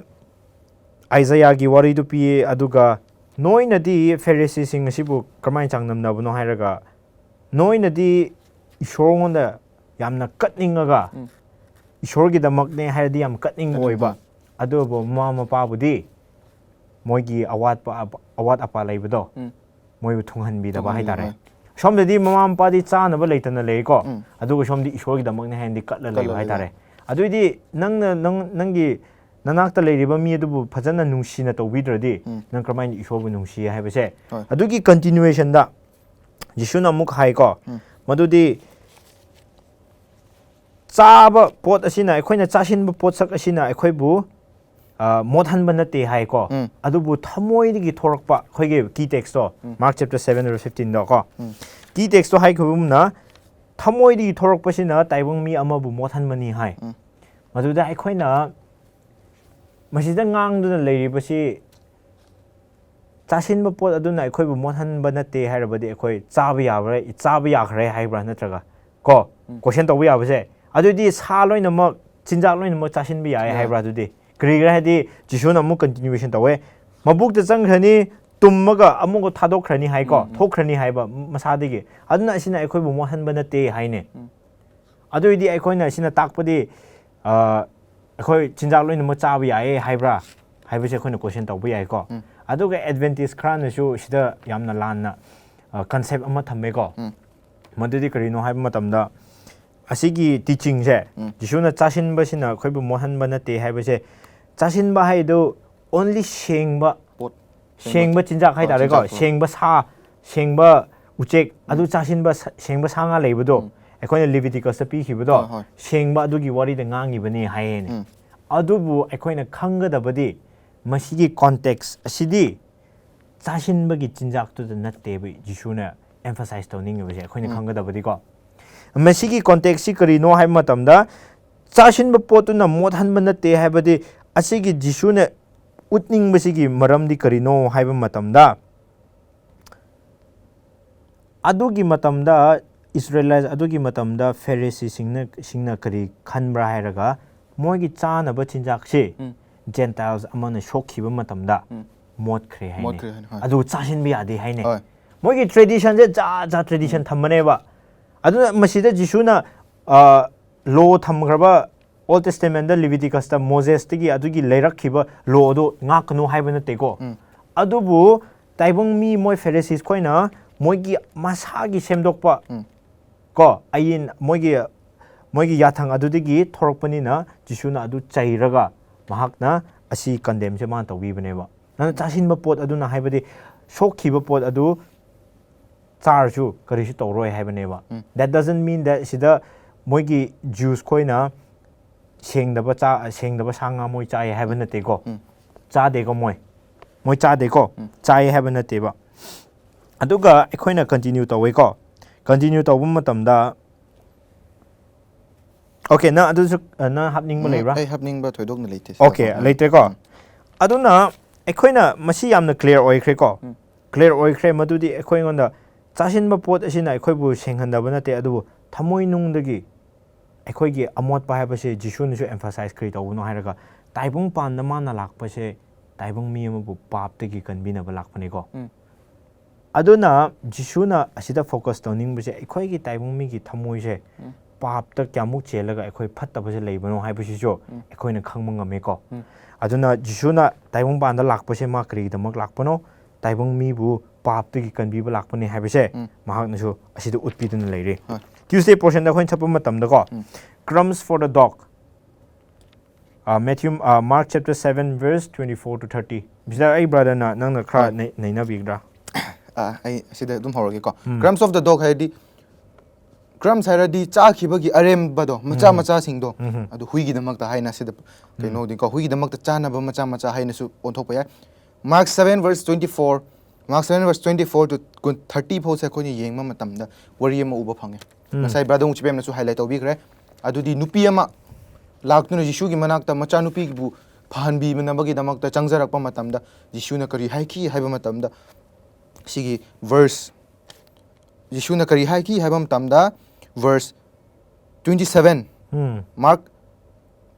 ꯑꯥꯏꯖꯥꯌꯥꯒꯤ ꯋꯥꯔꯤꯗꯨ ꯄꯤꯌꯦ, ꯑꯗꯨꯒ ꯅꯣꯏꯅꯗꯤ ꯐꯦꯔꯤꯁꯤꯁꯤꯡ ꯑꯁꯤꯕꯨ ꯀꯔꯝꯍꯥꯏꯅ ꯆꯥꯡꯗꯝꯅꯕꯅꯣ ꯍꯥꯏꯔꯒ, ꯅꯣꯏꯅꯗꯤ ꯏꯁꯣꯔꯉꯣꯟꯗ ꯌꯥꯝꯅ ꯀꯠꯅꯤꯡꯉꯒ, ꯎꯝ꯫ ꯏꯁꯣꯔꯒꯤꯗꯃꯛꯅꯦ ꯍꯥꯏꯔꯗꯤ ꯌꯥꯝ ꯀꯠꯅꯤꯡꯕ ꯀꯠꯅꯤꯡꯕ꯫ ꯑꯣꯏꯕ, ꯑꯗꯨꯕꯨ ꯃꯃꯥ ꯃꯄꯥꯕꯨꯗꯤ ꯃꯣꯏꯒꯤ ꯑꯋꯥꯠꯄ, ꯑꯋꯥꯠ ꯑꯄꯥ ꯂꯩꯕꯗꯣ ꯎꯝ꯫ ꯃꯣꯏꯕꯨ ꯊꯨꯡꯍꯟꯕꯤꯗꯕ ꯊꯨꯡꯍꯟꯕꯤꯗꯕ꯫ ꯍꯥꯏꯇꯥꯔꯦ꯫ ꯁꯣꯝꯗꯗꯤ ꯃꯃꯥ ꯃꯄꯥꯗꯤ ꯆꯥꯅꯕ ꯂꯩꯇꯅ ꯂꯩꯀꯣ, ꯎꯝ꯫ ꯑꯗꯨꯒ ꯁꯣꯝꯗꯤ ꯏꯁꯣꯔꯒꯤꯗꯃꯛꯅꯦ ꯍꯥꯏꯅꯗꯤ ꯀꯠꯂ ꯂꯩꯕ ꯀꯠꯂ ꯂꯩꯕ꯫ ꯍꯥꯏꯇꯥꯔꯦ꯫ ꯑꯗꯨꯏꯗꯤ ꯅꯪꯅ, ꯅꯪ, ꯅꯪꯒꯤ ꯅꯅꯥꯛꯇ ꯂꯩꯔꯤꯕ ꯃꯤ ꯑꯗꯨꯕꯨ ꯐꯖꯅ ꯅꯨꯡꯁꯤꯅ ꯇꯧꯕꯤꯗ꯭ꯔꯗꯤ ꯎꯝ꯫ ꯅꯪ ꯀꯔꯝꯍꯥꯏꯅ ꯏꯁꯣꯔꯕꯨ ꯅꯨꯡꯁꯤ ꯍꯥꯏꯕꯁꯦ꯫ ꯍꯣꯏ꯫ ꯑꯗꯨꯒꯤ continuationꯗ ꯖꯤꯁꯨꯅ ꯑꯃꯨꯛ ꯍꯥꯏꯀꯣ, ꯎꯝ꯫ ꯃꯗꯨꯗꯤ ꯆꯥꯕ ꯄꯣꯠ ꯑꯁꯤꯅ, ꯑꯩꯈꯣꯏꯅ ꯆꯥꯁꯤꯟꯕ ꯄꯣꯠꯁꯛ ꯑꯁꯤꯅ ꯑꯩꯈꯣꯏꯕꯨ, ꯑ, ꯃꯣꯠꯍꯟꯕ ꯅꯠꯇꯦ ꯍꯥꯏꯀꯣ꯫ ꯎꯝ꯫ ꯑꯗꯨꯕꯨ ꯊꯃꯣꯏꯗꯒꯤ ꯊꯣꯔꯛꯄ, ꯑꯩꯈꯣꯏꯒꯤ key textꯇꯣ, ꯎꯝ꯫ Mark chapter seven verse fifteenꯗꯣ ꯀꯣ꯫ ꯎꯝ꯫ Key textꯇꯣ ꯍꯥꯏꯈꯤꯕꯒꯨꯝꯅ, ꯊꯃꯣꯏꯗꯒꯤ ꯊꯣꯔꯛꯄꯁꯤꯅ ꯇꯥꯏꯕꯪ ꯃꯤ ꯑꯃꯕꯨ ꯃꯣꯠꯍꯟꯕꯅꯤ ꯍꯥꯏ꯫ ꯎꯝ꯫ ꯃꯗꯨꯗ ꯑꯩꯈꯣꯏꯅ ꯃꯁꯤꯗ ꯉꯥꯡꯗꯨꯅ ꯂꯩꯔꯤꯕꯁꯤ ꯆꯥꯁꯤꯟꯕ ꯄꯣꯠ ꯑꯗꯨꯅ ꯑꯩꯈꯣꯏꯕꯨ ꯃꯣꯠꯍꯟꯕ ꯅꯠꯇꯦ ꯍꯥꯏꯔꯕꯗꯤ ꯑꯩꯈꯣꯏ ꯆꯥꯕ ꯌꯥꯕ꯭ꯔꯥ, ꯆꯥꯕ ꯌꯥꯈ꯭ꯔꯦ ꯍꯥꯏꯕ꯭ꯔꯥ ꯅꯠꯇ꯭ꯔꯒ ꯀꯣ ꯎꯝ꯫ Question ꯇꯧꯕ ꯌꯥꯕꯁꯦ, ꯑꯗꯨꯗꯤ ꯁꯥ ꯂꯣꯏꯅꯃꯛ, ꯆꯤꯟꯖꯥꯛ ꯂꯣꯏꯅꯃꯛ ꯆꯥꯁꯤꯟꯕ ꯌꯥꯏ ꯌꯥꯏ꯫ ꯍꯥꯏꯕ꯭ꯔꯥ? ꯑꯗꯨꯗꯤ ꯀꯔꯤꯒꯤꯔꯥ ꯍꯥꯏꯗꯤ ꯖꯤꯁꯨꯅ ꯑꯃꯨꯛ continuation ꯇꯧꯋꯦ, ꯃꯕꯨꯛꯇ ꯆꯪꯈ꯭ꯔꯅꯤ, ꯇꯨꯝꯃꯒ ꯑꯃꯨꯛꯀ ꯊꯥꯗꯣꯛꯈ꯭ꯔꯅꯤ ꯍꯥꯏꯀꯣ, ꯎꯝ, ꯎꯝ꯫ ꯊꯣꯛꯈ꯭ꯔꯅꯤ ꯍꯥꯏꯕ ꯃꯁꯥꯗꯒꯤ꯫ ꯑꯗꯨꯅ ꯑꯁꯤꯅ ꯑꯩꯈꯣꯏꯕꯨ ꯃꯣꯠꯍꯟꯕ ꯅꯠꯇꯦ ꯍꯥꯏꯅꯦ꯫ ꯎꯝ꯫ ꯑꯗꯨ ꯑꯣꯏꯔꯗꯤ ꯑꯩꯈꯣꯏꯅ ꯑꯁꯤꯅ ꯇꯥꯛꯄꯗꯤ, ꯑ, ꯑꯩꯈꯣꯏ ꯆꯤꯟꯖꯥꯛ ꯂꯣꯏꯅꯃꯛ ꯆꯥꯕ ꯌꯥꯏꯌꯦ ꯍꯥꯏꯕ꯭ꯔꯥ? ꯍꯥꯏꯕꯁꯦ ꯑꯩꯈꯣꯏꯅ ꯀꯣꯏꯁꯟ ꯇꯧꯕ ꯌꯥꯏꯀꯣ꯫ ꯑꯗꯨꯒ ꯑꯦꯗꯚꯦꯟꯇꯤꯁ ꯈꯔꯅꯁꯨ ꯁꯤꯗ ꯌꯥꯝꯅ ꯂꯥꯟꯅ ꯀꯟꯁꯦꯞ ꯑꯃ ꯊꯝꯃꯦꯀꯣ꯫ ꯃꯗꯨꯗꯤ ꯀꯔꯤꯅꯣ ꯍꯥꯏꯕ ꯃꯇꯝꯗ, ꯑꯁꯤꯒꯤ ꯇꯤꯆꯤꯡꯁꯦ, ꯖꯤꯁꯨꯅ ꯆꯥꯁꯤꯟꯕꯁꯤꯅ ꯑꯩꯈꯣꯏꯕꯨ ꯃꯣꯠꯍꯟꯕ ꯅꯠꯇꯦ ꯍꯥꯏꯕꯁꯦ, ꯆꯥꯁꯤꯟꯕ ꯍꯥꯏꯗꯨ ꯑꯣꯟꯂꯤ ꯁꯦꯡꯕ, ꯄꯣꯠ ꯁꯦꯡꯕ ꯆꯤꯟꯖꯥꯛ ꯍꯥꯏꯇꯥꯔꯦꯀꯣ, ꯆꯤꯟꯖꯥꯛꯇꯣ꯫ ꯁꯦꯡꯕ ꯁꯥ, ꯁꯦꯡꯕ ꯎꯆꯦꯛ, ꯑꯗꯨ ꯆꯥꯁꯤꯟꯕ ꯁ- ꯁꯦꯡꯕ ꯁꯥ ꯉꯥ ꯂꯩꯕꯗꯣ, ꯑꯩꯈꯣꯏꯅ ꯂꯤꯕꯤꯇꯤꯀꯁꯇ ꯄꯤꯈꯤꯕꯗꯣ, ꯍꯣꯏ, ꯍꯣꯏ꯫ ꯁꯦꯡꯕ ꯑꯗꯨꯒꯤ ꯋꯥꯔꯤꯗ ꯉꯥꯡꯉꯤꯕꯅꯤ ꯍꯥꯏꯌꯦꯅꯦ꯫ ꯑꯗꯨꯕꯨ ꯑꯩꯈꯣꯏꯅ ꯈꯪꯒꯗꯕꯗꯤ, ꯃꯁꯤꯒꯤ ꯀꯣꯟꯇꯦꯛꯁ ꯑꯁꯤꯗꯤ ꯆꯥꯁꯤꯟꯕꯒꯤ ꯆꯤꯟꯖꯥꯛꯇꯨꯗ ꯅꯠꯇꯦꯕ ꯖꯤꯁꯨꯅ ꯑꯦꯝꯐꯁꯥꯏꯁ ꯇꯧꯅꯤꯡꯉꯤꯕꯁꯦ꯫ ꯑꯩꯈꯣꯏꯅ ꯈꯪꯒꯗꯕꯗꯤꯀꯣ, ꯃꯁꯤꯒꯤ ꯀꯣꯟꯇꯦꯛꯁꯁꯤ ꯀꯔꯤꯅꯣ ꯍꯥꯏꯕ ꯃꯇꯝꯗ, ꯆꯥꯁꯤꯟꯕ ꯄꯣꯠꯇꯨꯅ ꯃꯣꯠꯍꯟꯕ ꯅꯠꯇꯦ ꯍꯥꯏꯕꯗꯤ, ꯑꯁꯤꯒꯤ ꯖꯤꯁꯨꯅ ꯎꯠꯅꯤꯡꯕꯁꯤꯒꯤ ꯃꯔꯝꯗꯤ ꯀꯔꯤꯅꯣ ꯍꯥꯏꯕ ꯃꯇꯝꯗ, ꯑꯗꯨꯒꯤ ꯃꯇꯝꯗ ꯏꯁꯔꯦꯂꯥꯏꯠ, ꯑꯗꯨꯒꯤ ꯃꯇꯝꯗ ꯐꯦꯔꯤꯁꯤꯁꯤꯡꯅ ꯁꯤꯡꯅ ꯀꯔꯤ ꯈꯟꯕ꯭ꯔꯥ ꯍꯥꯏꯔꯒ, ꯃꯣꯏꯒꯤ ꯆꯥꯅꯕ ꯆꯤꯟꯖꯥꯛꯁꯤ ꯖꯦꯟꯇꯥꯏꯜꯁ ꯑꯃꯅ ꯁꯣꯛꯈꯤꯕ ꯃꯇꯝꯗ ꯃꯣꯠꯈ꯭ꯔꯦ ꯍꯥꯏꯅꯦ꯫ ꯃꯣꯠꯈ꯭ꯔꯦ ꯍꯥꯏꯅꯦ, ꯍꯣꯏ꯫ ꯑꯗꯨ ꯆꯥꯁꯤꯟꯕ ꯌꯥꯗꯦ ꯍꯥꯏꯅꯦ꯫ ꯍꯣꯏ꯫ ꯃꯣꯏꯒꯤ ꯇ꯭ꯔꯦꯗꯤꯁꯟꯁꯦ ꯖꯥꯠ ꯖꯥꯠ ꯇ꯭ꯔꯦꯗꯤꯁꯟ ꯊꯝꯕꯅꯦꯕ꯫ ꯑꯗꯨꯅ ꯃꯁꯤꯗ ꯖꯤꯁꯨꯅ ꯂꯣ ꯊꯝꯈ꯭ꯔꯕ, ꯑꯣꯜ ꯇꯦꯁꯇꯦꯃꯦꯟꯗ ꯂꯤꯕꯤꯇꯤꯀꯁꯇ ꯃꯣꯖꯦꯁꯇꯒꯤ ꯑꯗꯨꯒꯤ ꯂꯩꯔꯛꯈꯤꯕ ꯂꯣ ꯑꯗꯨ ꯉꯥꯛꯀꯅꯨ ꯍꯥꯏꯕ ꯅꯠꯇꯦꯀꯣ꯫ ꯑꯗꯨꯕꯨ ꯇꯥꯏꯕꯪ ꯃꯤ, ꯃꯣꯏ ꯐꯦꯔꯤꯁꯤꯁ ꯈꯣꯏꯅ ꯃꯣꯏꯒꯤ ꯃꯁꯥꯒꯤ ꯁꯦꯝꯗꯣꯛꯄ ꯀꯣ, ꯑꯌꯤꯟ, ꯃꯣꯏꯒꯤ, ꯃꯣꯏꯒꯤ ꯌꯥꯊꯪ ꯑꯗꯨꯗꯒꯤ ꯊꯣꯔꯛꯄꯅꯤꯅ ꯖꯤꯁꯨꯅ ꯑꯗꯨ ꯆꯩꯔꯒ ꯃꯍꯥꯛꯅ ꯑꯁꯤ ꯀꯟꯗꯦꯝꯁꯦ ꯃꯥꯅ ꯇꯧꯕꯤꯕꯅꯦꯕ꯫ ꯅꯪꯅ ꯆꯥꯁꯤꯟꯕ ꯄꯣꯠ ꯑꯗꯨꯅ ꯍꯥꯏꯕꯗꯤ ꯁꯣꯛꯈꯤꯕ ꯄꯣꯠ ꯑꯗꯨ ꯆꯥꯔꯁꯨ ꯀꯔꯤꯁꯨ ꯇꯧꯔꯣꯏ ꯍꯥꯏꯕꯅꯦꯕ꯫ That doesn't mean that ꯁꯤꯗ ꯃꯣꯏꯒꯤ ꯖꯨꯁ ꯈꯣꯏꯅ ꯁꯦꯡꯗꯕ ꯆꯥ, ꯁꯦꯡꯗꯕ ꯁꯥ ꯉꯥ ꯃꯣꯏ ꯆꯥꯏ ꯍꯥꯏꯕ ꯅꯠꯇꯦꯀꯣ꯫ ꯆꯥꯗꯦꯀꯣ ꯃꯣꯏ꯫ ꯃꯣꯏ ꯆꯥꯗꯦꯀꯣ꯫ ꯆꯥꯏ ꯍꯥꯏꯕ ꯅꯠꯇꯦꯕ꯫ ꯑꯗꯨꯒ ꯑꯩꯈꯣꯏꯅ ꯀꯟꯇꯤꯅ꯭ꯌꯨ ꯇꯧꯋꯦꯀꯣ꯫ ꯀꯟꯇꯤꯅ꯭ꯌꯨ ꯇꯧꯕ ꯃꯇꯝꯗ, ꯑꯣꯀꯦ, ꯅꯪ ꯑꯗꯨꯁꯨ, ꯑ, ꯅꯪ ꯍꯥꯞꯅꯤꯡꯕ ꯎꯝ, ꯂꯩꯕ꯭ꯔꯥ? ꯑꯩ ꯍꯥꯞꯅꯤꯡꯕ ꯊꯣꯏꯗꯣꯛꯅ ꯂꯩꯇꯦ, ꯑꯣꯀꯦ, ꯁꯤꯗ꯫ ꯂꯩꯇ꯭ꯔꯦꯀꯣ꯫ ꯎꯝ. ꯑꯗꯨꯅ ꯑꯩꯈꯣꯏꯅ ꯃꯁꯤ ꯌꯥꯝꯅ ꯀ꯭ꯂꯤꯌꯥꯔ ꯑꯣꯏꯈ꯭ꯔꯦꯀꯣ꯫ ꯀ꯭ꯂꯤꯌꯥꯔ ꯑꯣꯏꯈ꯭ꯔꯦ, ꯃꯗꯨꯗꯤ ꯑꯩꯈꯣꯏꯉꯣꯟꯗ ꯆꯥꯁꯤꯟꯕ ꯄꯣꯠ ꯑꯁꯤꯅ ꯑꯩꯈꯣꯏꯕꯨ ꯁꯦꯡꯍꯟꯗꯕ ꯅꯠꯇꯦ, ꯑꯗꯨꯕꯨ ꯊꯃꯣꯏꯅꯨꯡꯗꯒꯤ ꯑꯩꯈꯣꯏꯒꯤ ꯑꯃꯣꯠꯄ ꯍꯥꯏꯕꯁꯦ ꯖꯤꯁꯨꯅꯁꯨ ꯑꯦꯝꯐꯁꯥꯏꯁ ꯀꯔꯤ ꯇꯧꯕꯅꯣ ꯍꯥꯏꯔꯒ, ꯇꯥꯏꯕꯪ ꯄꯥꯟꯗ ꯃꯥꯅ ꯂꯥꯛꯄꯁꯦ ꯇꯥꯏꯕꯪ ꯃꯤ ꯑꯃꯕꯨ ꯄꯥꯞꯇꯒꯤ ꯀꯟꯕꯤꯅꯕ ꯂꯥꯛꯄꯅꯤꯀꯣ꯫ ꯑꯗꯨꯅ ꯖꯤꯁꯨꯅ ꯑꯁꯤꯗ ꯐꯣꯀꯁ ꯇꯧꯅꯤꯡꯕꯁꯦ ꯑꯩꯈꯣꯏꯒꯤ ꯇꯥꯏꯕꯪ ꯃꯤꯒꯤ ꯊꯃꯣꯏꯁꯦ ꯄꯥꯞꯇ ꯀꯌꯥꯃꯨꯛ ꯆꯦꯜꯂꯒ ꯑꯩꯈꯣꯏ ꯐꯠꯇꯕꯁꯦ ꯂꯩꯕꯅꯣ ꯍꯥꯏꯕꯁꯤꯁꯨ ꯑꯩꯈꯣꯏꯅ ꯈꯪꯕ ꯉꯝꯃꯦꯀꯣ꯫ ꯑꯗꯨꯅ ꯖꯤꯁꯨꯅ ꯇꯥꯏꯕꯪꯄꯥꯟꯗ ꯂꯥꯛꯄꯁꯦ ꯃꯥ ꯀꯔꯤꯒꯤꯗꯃꯛ ꯂꯥꯛꯄꯅꯣ? ꯇꯥꯏꯕꯪ ꯃꯤꯕꯨ ꯄꯥꯞꯇꯒꯤ ꯀꯟꯕꯤꯕ ꯂꯥꯛꯄꯅꯦ ꯍꯥꯏꯕꯁꯦ ꯃꯍꯥꯛꯅꯁꯨ ꯑꯁꯤꯗ ꯎꯠꯄꯤꯗꯨꯅ ꯂꯩꯔꯤ꯫ Tuesday portionꯗ ꯑꯩꯈꯣꯏꯅ ꯆꯠꯄ ꯃꯇꯝꯗꯀꯣ, crumbs for the dog, Matthew, Mark chapter seven verse twenty four to thirty꯫ ꯁꯤꯗ ꯑꯩ brotherꯅ ꯅꯪꯅ ꯈꯔ ꯅꯩꯅꯕꯤꯒꯗ꯭ꯔꯥ? ꯑꯩ ꯁꯤꯗ ꯑꯗꯨꯝ ꯍꯧꯔꯒꯦꯀꯣ꯫ Crumbs of the dog ꯍꯥꯏꯔꯗꯤ, crumbs ꯍꯥꯏꯔꯗꯤ ꯆꯥꯈꯤꯕꯒꯤ ꯑꯔꯦꯝꯕꯗꯣ, ꯃꯆꯥ ꯃꯆꯥꯁꯤꯡꯗꯣ, ꯑꯗꯨ ꯍꯨꯏꯒꯤꯗꯃꯛꯇ ꯍꯥꯏꯅ ꯁꯤꯗ ꯀꯩꯅꯣꯗꯤꯀꯣ, ꯍꯨꯏꯒꯤꯗꯃꯛꯇ ꯆꯥꯅꯕ ꯃꯆꯥ ꯃꯆꯥ ꯍꯥꯏꯅꯁꯨ ꯑꯣꯟꯊꯣꯛꯄ ꯌꯥꯏ꯫ Mark seven verse twenty four, Mark seven verse twenty four to thirty ꯐꯥꯎꯁꯦ ꯑꯩꯈꯣꯏꯅ ꯌꯦꯡꯕ ꯃꯇꯝꯗ ꯋꯥꯔꯤ ꯑꯃ ꯎꯕ ꯐꯪꯉꯦ꯫ ꯉꯁꯥꯏ brother ꯎꯆꯤꯄꯦꯝꯅꯁꯨ highlight ꯇꯧꯕꯤꯈ꯭ꯔꯦ꯫ ꯑꯗꯨꯗꯤ ꯅꯨꯄꯤ ꯑꯃ ꯂꯥꯛꯇꯨꯅ ꯖꯤꯁꯨꯒꯤ ꯃꯅꯥꯛꯇ ꯃꯆꯥꯅꯨꯄꯤꯕꯨ ꯐꯍꯟꯕꯤꯅꯕꯒꯤꯗꯃꯛꯇ ꯆꯪꯖꯔꯛꯄ ꯃꯇꯝꯗ ꯖꯤꯁꯨꯅ ꯀꯔꯤ ꯍꯥꯏꯈꯤ ꯍꯥꯏꯕ ꯃꯇꯝꯗ, ꯁꯤꯒꯤ verse, ꯖꯤꯁꯨꯅ ꯀꯔꯤ ꯍꯥꯏꯈꯤ ꯍꯥꯏꯕ ꯃꯇꯝꯗ, verse twenty seven, Mark,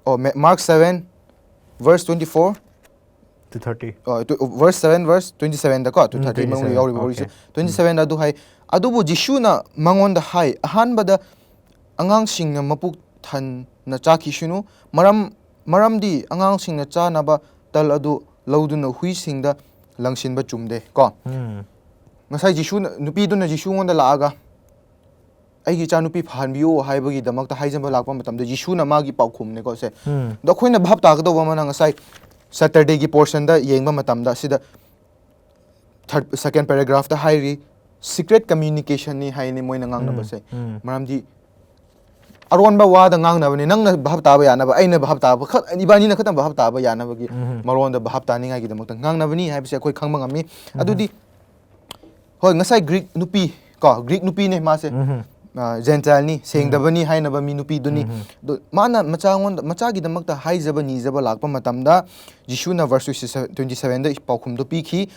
ꯑꯣ, Mark seven verse twenty four, to thirty꯫ verse seven verse twenty sevenꯗꯀꯣ, to thirty ꯃꯅꯨꯡꯗ ꯌꯥꯎꯔꯤꯕ ꯋꯥꯔꯤꯁꯦ꯫ Twenty sevenꯗ ꯑꯗꯨ ꯍꯥꯏ, ꯑꯗꯨꯕꯨ ꯖꯤꯁꯨꯅ ꯃꯉꯣꯟꯗ ꯍꯥꯏ, ꯑꯍꯥꯟꯕꯗ ꯑꯉꯥꯡꯁꯤꯡꯅ ꯃꯄꯨꯛ ꯊꯟꯅ ꯆꯥꯈꯤꯁꯅꯨ, ꯃꯔꯝ, ꯃꯔꯝꯗꯤ ꯑꯉꯥꯡꯁꯤꯡꯅ ꯆꯥꯅꯕ ꯇꯜ ꯑꯗꯨ ꯂꯧꯗꯨꯅ ꯍꯨꯏꯁꯤꯡꯗ ꯂꯪꯁꯤꯟꯕ ꯆꯨꯝꯗꯦ ꯀꯣ꯫ ꯉꯁꯥꯏ ꯖꯤꯁꯨꯅ, ꯅꯨꯄꯤꯗꯨꯅ ꯖꯤꯁꯨꯉꯣꯟꯗ ꯂꯥꯛꯑꯒ, "ꯑꯩꯒꯤ ꯏꯆꯥꯅꯨꯄꯤ ꯐꯍꯟꯕꯤꯌꯨ" ꯍꯥꯏꯕꯒꯤꯗꯃꯛꯇ ꯍꯥꯏꯖꯕ ꯂꯥꯛꯄ ꯃꯇꯝꯗ ꯖꯤꯁꯨꯅ ꯃꯥꯒꯤ ꯄꯥꯎꯈꯨꯝꯅꯦꯀꯣ ꯁꯦ꯫ ꯑꯗꯣ ꯑꯩꯈꯣꯏꯅ ꯚꯥꯞ ꯇꯥꯒꯗꯧꯕ ꯑꯃꯅ, ꯉꯁꯥꯏ Saturdayꯒꯤ portionꯗ ꯌꯦꯡꯕ ꯃꯇꯝꯗ, ꯁꯤꯗ third, second paragraphꯗ ꯍꯥꯏꯔꯤ, secret communicationꯅꯤ ꯍꯥꯏꯅꯤ ꯃꯣꯏꯅ ꯉꯥꯡꯅꯕꯁꯦ꯫ ꯃꯔꯝꯗꯤ ꯑꯔꯣꯟꯕ ꯋꯥꯗ ꯉꯥꯡꯅꯕꯅꯤ, ꯅꯪꯅ ꯚꯥꯞ ꯇꯥꯕ ꯌꯥꯅꯕ, ꯑꯩꯅ ꯚꯥꯞ ꯇꯥꯕ ꯈꯛ, ꯏꯕꯥꯅꯤꯅ ꯈꯛꯇꯪ ꯚꯥꯞ ꯇꯥꯕ ꯌꯥꯅꯕꯒꯤ ꯃꯔꯣꯟꯗ ꯚꯥꯞ ꯇꯥꯅꯤꯡꯉꯥꯏꯒꯤꯗꯃꯛꯇ ꯉꯥꯡꯅꯕꯅꯤ ꯍꯥꯏꯕꯁꯦ ꯑꯩꯈꯣꯏ ꯈꯪꯕ ꯉꯝꯃꯤ꯫ ꯑꯗꯨꯗꯤ ꯍꯣꯏ, ꯉꯁꯥꯏ Greek ꯅꯨꯄꯤ ꯀꯣ, Greek ꯅꯨꯄꯤꯅꯦ ꯃꯥꯁꯦ꯫ Gentileꯅꯤ, ꯁꯦꯡꯗꯕꯅꯤ ꯍꯥꯏꯅꯕ ꯃꯤ ꯅꯨꯄꯤꯗꯨꯅꯤ꯫ ꯑꯗꯣ ꯃꯥꯅ ꯃꯆꯥꯉꯣꯟꯗ, ꯃꯆꯥꯒꯤꯗꯃꯛꯇ ꯍꯥꯏꯖꯕ ꯅꯤꯖꯕ ꯂꯥꯛꯄ ꯃꯇꯝꯗ, ꯖꯤꯁꯨꯅ verse twenty sevenꯗ ꯄꯥꯎꯈꯨꯝꯗꯣ ꯄꯤꯈꯤ,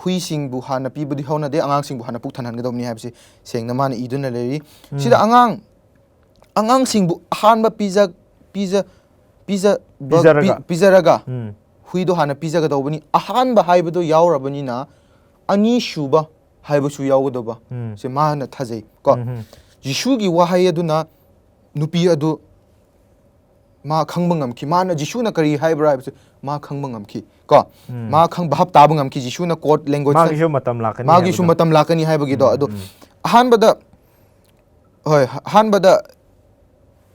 "ꯍꯨꯏꯁꯤꯡꯕꯨ ꯍꯥꯟꯅ ꯄꯤꯕꯗꯤ ꯍꯧꯅꯗꯦ, ꯑꯉꯥꯡꯁꯤꯡꯕꯨ ꯍꯥꯟꯅ ꯄꯨꯛ ꯊꯟꯍꯟꯒꯗꯕꯅꯤ" ꯍꯥꯏꯕꯁꯤ ꯁꯦꯡꯅ ꯃꯥꯅ ꯏꯗꯨꯅ ꯂꯩꯔꯤ꯫ ꯁꯤꯗ ꯑꯉꯥꯡ, ꯑꯉꯥꯡꯁꯤꯡꯕꯨ ꯑꯍꯥꯟꯕ ꯄꯤꯖ, ꯄꯤꯖ, ꯄꯤꯖꯕ, ꯄꯤꯖꯔꯒ꯫ ꯄꯤ-, ꯄꯤꯖꯔꯒ, ꯍꯨꯏꯗꯣ ꯍꯥꯟꯅ ꯄꯤꯖꯒꯗꯧꯕꯅꯤ꯫ ꯑꯍꯥꯟꯕ ꯍꯥꯏꯕꯗꯣ ꯌꯥꯎꯔꯕꯅꯤꯅ ꯑꯅꯤꯁꯨꯕ ꯍꯥꯏꯕꯁꯨ ꯌꯥꯎꯒꯗꯧꯕ꯫ ꯁꯦ ꯃꯥꯅ ꯊꯥꯖꯩ ꯀꯣ꯫ ꯖꯤꯁꯨꯒꯤ ꯋꯥꯍꯩ ꯑꯗꯨꯅ ꯅꯨꯄꯤ ꯑꯗꯨ ꯃꯥ ꯈꯪꯕ ꯉꯝꯈꯤ꯫ ꯃꯥꯅ, ꯖꯤꯁꯨꯅ ꯀꯔꯤ ꯍꯥꯏꯕ꯭ꯔꯥ ꯍꯥꯏꯕꯁꯦ ꯃꯥ ꯈꯪꯕ ꯉꯝꯈꯤ ꯀꯣ꯫ ꯃꯥ ꯈꯪ ꯚꯥꯞ ꯇꯥꯕ ꯉꯝꯈꯤ꯫ ꯖꯤꯁꯨꯅ ꯀꯣꯗ ꯂꯦꯡꯒ꯭ꯋꯦꯖ ꯃꯥꯒꯤꯁꯨ ꯃꯇꯝ ꯂꯥꯛꯀꯅꯤ ꯃꯥꯒꯤꯁꯨ ꯍꯥꯏꯕꯗꯣ꯫ ꯃꯇꯝ ꯂꯥꯛꯀꯅꯤ ꯍꯥꯏꯕꯒꯤꯗꯣ꯫ ꯑꯗꯣ ꯑꯍꯥꯟꯕꯗ, ꯍꯣꯏ, ꯑꯍꯥꯟꯕꯗ,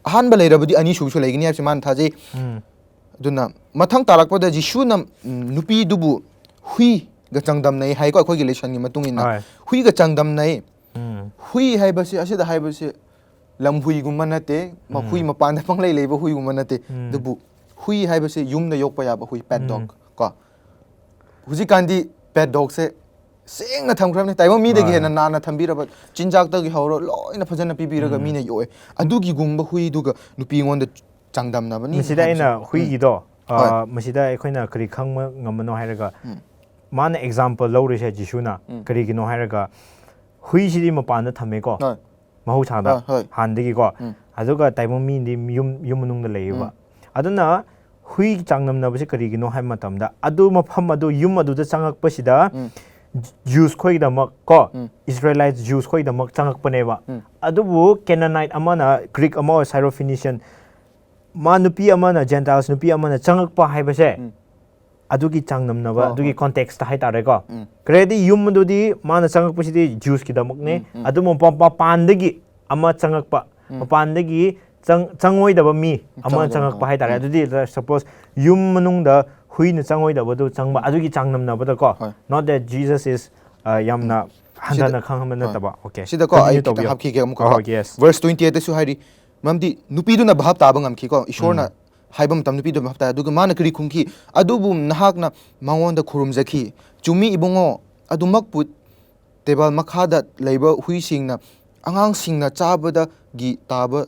ꯑꯍꯥꯟꯕ ꯂꯩꯔꯕꯗꯤ ꯑꯅꯤꯁꯨꯕꯁꯨ ꯂꯩꯒꯅꯤ ꯍꯥꯏꯕꯁꯤ ꯃꯥꯅ ꯊꯥꯖꯩ꯫ ꯎꯝ. ꯑꯗꯨꯅ ꯃꯊꯪ ꯇꯥꯔꯛꯄꯗ ꯖꯤꯁꯨꯅ, ꯎꯝ, ꯅꯨꯄꯤꯗꯨꯕꯨ ꯍꯨꯏꯒ ꯆꯥꯡꯗꯝꯅꯩ ꯍꯥꯏꯀꯣ, ꯑꯩꯈꯣꯏꯒꯤ ꯂꯦꯁꯟꯒꯤ ꯃꯇꯨꯡ ꯏꯟꯅ꯫ ꯍꯣꯏ. ꯍꯨꯏꯒ ꯆꯥꯡꯗꯝꯅꯩ꯫ ꯎꯝ. ꯍꯨꯏ ꯍꯥꯏꯕꯁꯤ, ꯑꯁꯤꯗ ꯍꯥꯏꯕꯁꯤ ꯂꯝꯍꯨꯏꯒꯨꯝꯕ ꯅꯠꯇꯦ, ꯃ-, ꯍꯨꯏ ꯃꯄꯥꯟꯗ ꯄꯪꯂꯩ ꯂꯩꯕ ꯍꯨꯏꯒꯨꯝꯕ ꯅꯠꯇꯦ꯫ ꯎꯝ. ꯑꯗꯨꯕꯨ ꯍꯨꯏ ꯍꯥꯏꯕꯁꯤ ꯌꯨꯝꯗ ꯌꯣꯛꯄ ꯌꯥꯕ ꯍꯨꯏ, ꯄꯦꯠ ꯎꯝ. ꯗꯣꯒ ꯀꯣ꯫ ꯍꯧꯖꯤꯛꯀꯥꯟꯗꯤ ꯄꯦꯠ ꯗꯣꯒꯁꯦ ꯁꯦꯡꯅ ꯊꯝꯈ꯭ꯔꯕꯅꯤ꯫ ꯇꯥꯏꯕꯪ ꯃꯤꯗꯒꯤ ꯍꯣꯏ. ꯍꯦꯟꯅ ꯅꯥꯟꯅ ꯊꯝꯕꯤꯔꯕ, ꯆꯤꯟꯖꯥꯛꯇꯒꯤ ꯍꯧꯔ ꯂꯣꯏꯅ ꯐꯖꯅ ꯄꯤꯕꯤꯔꯒ ꯎꯝ. ꯃꯤꯅ ꯌꯣꯛꯑꯦ꯫ ꯑꯗꯨꯒꯤꯒꯨꯝꯕ ꯍꯨꯏꯗꯨꯒ ꯅꯨꯄꯤ ꯑꯩꯉꯣꯟꯗ ꯆꯥꯡꯗꯝꯅꯕꯅꯤ ꯃꯁꯤꯗ ꯍꯥꯏꯕꯁꯦ꯫ ꯑꯩꯅ ꯎꯝ. ꯍꯨꯏꯒꯤꯗꯣ, ꯑ, ꯍꯣꯏ. ꯃꯁꯤꯗ ꯑꯩꯈꯣꯏꯅ ꯀꯔꯤ ꯈꯪꯕ ꯉꯝꯕꯅꯣ ꯍꯥꯏꯔꯒ, ꯎꯝ. ꯃꯥꯅ ꯑꯦꯛꯖꯥꯝꯄꯜ ꯂꯧꯔꯤꯁꯦ ꯖꯤꯁꯨꯅ꯫ ꯎꯝ. ꯀꯔꯤꯒꯤꯅꯣ ꯍꯥꯏꯔꯒ, ꯍꯨꯏꯁꯤꯗꯤ ꯃꯄꯥꯟꯗ ꯊꯝꯃꯦꯀꯣ, ꯍꯣꯏ. ꯃꯍꯧꯁꯥꯗ, ꯍꯣꯏ, ꯍꯣꯏ. ꯍꯥꯟꯅꯗꯒꯤꯀꯣ꯫ ꯎꯝ. ꯑꯗꯨꯒ ꯇꯥꯏꯕꯪ ꯃꯤꯗꯤ ꯌꯨꯝ, ꯌꯨꯝ ꯃꯅꯨꯡꯗ ꯂꯩꯌꯦꯕ꯫ ꯎꯝ. ꯑꯗꯨꯅ ꯍꯨꯏ ꯆꯥꯡꯗꯝꯅꯕꯁꯦ ꯀꯔꯤꯒꯤꯅꯣ ꯍꯥꯏꯕ ꯃꯇꯝꯗ, ꯑꯗꯨ ꯃꯐꯝ ꯑꯗꯨ, ꯌꯨꯝ ꯑꯗꯨꯗ ꯆꯪꯉꯛꯄꯁꯤꯗ, ꯎꯝ. ꯖꯨꯁ ꯈꯣꯏꯒꯤꯗꯃꯛ ꯀꯣ, ꯎꯝ. ꯏꯁꯔꯦꯂꯥꯏꯠ ꯖꯨꯁ ꯈꯣꯏꯒꯤꯗꯃꯛ ꯆꯪꯉꯛꯄꯅꯦꯕ꯫ ꯎꯝ. ꯑꯗꯨꯕꯨ ꯀꯦꯅꯥꯅꯥꯏꯠ ꯑꯃꯅ, ꯒ꯭ꯔꯤꯛ ꯑꯃ, ꯁꯥꯏꯔꯣꯐꯤꯅꯤꯁꯤꯌꯟ, ꯃꯥ ꯅꯨꯄꯤ ꯑꯃꯅ, ꯖꯦꯟꯇꯥꯏꯜꯁ ꯅꯨꯄꯤ ꯑꯃꯅ ꯆꯪꯉꯛꯄ ꯍꯥꯏꯕꯁꯦ, ꯎꯝ. ꯑꯗꯨꯒꯤ ꯆꯥꯡꯗꯝꯅꯕ, ꯍꯣꯏ, ꯑꯗꯨꯒꯤ ꯍꯣꯏ. ꯀꯣꯟꯇꯦꯛꯁꯇ ꯍꯥꯏꯇꯥꯔꯦꯀꯣ꯫ ꯎꯝ. ꯀꯔꯤꯗꯤ ꯌꯨꯝ ꯑꯗꯨꯗꯤ ꯃꯥꯅ ꯆꯪꯉꯛꯄꯁꯤꯗꯤ ꯖꯨꯁꯀꯤꯗꯃꯛꯅꯦ꯫ ꯎꯝ, ꯎꯝ. ꯑꯗꯨꯕꯨ ꯃꯄꯥ-, ꯃꯄꯥꯟꯗꯒꯤ ꯑꯃ ꯆꯪꯉꯛꯄ, ꯎꯝ. ꯃꯄꯥꯟꯗꯒꯤ ꯆꯪ-, ꯆꯪꯉꯣꯏꯗꯕ ꯃꯤ ꯑꯃ ꯆꯪꯉꯣꯏꯗꯕ ꯆꯪꯉꯛꯄ ꯃꯤ. ꯍꯥꯏꯇꯥꯔꯦ꯫ ꯎꯝ. ꯑꯗꯨꯗꯤ, ꯁꯄꯣꯁ, ꯌꯨꯝ ꯃꯅꯨꯡꯗ ꯍꯨꯏꯅ ꯆꯪꯉꯣꯏꯗꯕꯗꯨ ꯆꯪꯕ, ꯑꯗꯨꯒꯤ ꯆꯥꯡꯗꯝꯅꯕꯗꯀꯣ꯫ ꯍꯣꯏ. Not that Jesus is, ꯑ, ꯌꯥꯝꯅ ꯎꯝ. ꯍꯟꯊꯅ ꯁꯤꯗ-, ꯈꯪꯍꯟꯕ ꯍꯣꯏ. ꯅꯠꯇꯕ꯫ Okay. ꯁꯤꯗꯀꯣ ꯑꯩ Continue ꯈꯤꯇꯪ ꯇꯧꯕꯤꯌꯣ. ꯍꯥꯞꯈꯤꯒꯦ ꯑꯃꯨꯛꯀ ꯍꯣꯏ, ꯀꯣ꯫ ꯍꯣꯏ, yes. Verse twenty eight ꯇꯁꯨ ꯍꯥꯏꯔꯤ, ꯃꯔꯝꯗꯤ ꯅꯨꯄꯤꯗꯨꯅ ꯚꯥꯞ ꯇꯥꯕ ꯉꯝꯈꯤꯀꯣ, ꯏꯁꯣꯔꯅ ꯎꯝ. ꯍꯥꯏꯕ ꯃꯇꯝ ꯅꯨꯄꯤꯗꯨꯅ ꯚꯥꯞ ꯇꯥꯏ꯫ ꯑꯗꯨꯒ ꯃꯥꯅ ꯀꯔꯤ ꯈꯨꯝꯈꯤ? "ꯑꯗꯨꯕꯨ ꯅꯍꯥꯛꯅ ꯃꯉꯣꯟꯗ ꯈꯨꯔꯨꯝꯖꯈꯤ, 'ꯆꯨꯝꯃꯤ, ꯏꯕꯨꯡꯉꯣ, ꯑꯗꯨꯃꯛꯄꯨ ꯇꯦꯕꯜ ꯃꯈꯥꯗ ꯂꯩꯕ ꯍꯨꯏꯁꯤꯡꯅ, ꯑꯉꯥꯡꯁꯤꯡꯅ ꯆꯥꯕꯗꯒꯤ ꯇꯥꯕ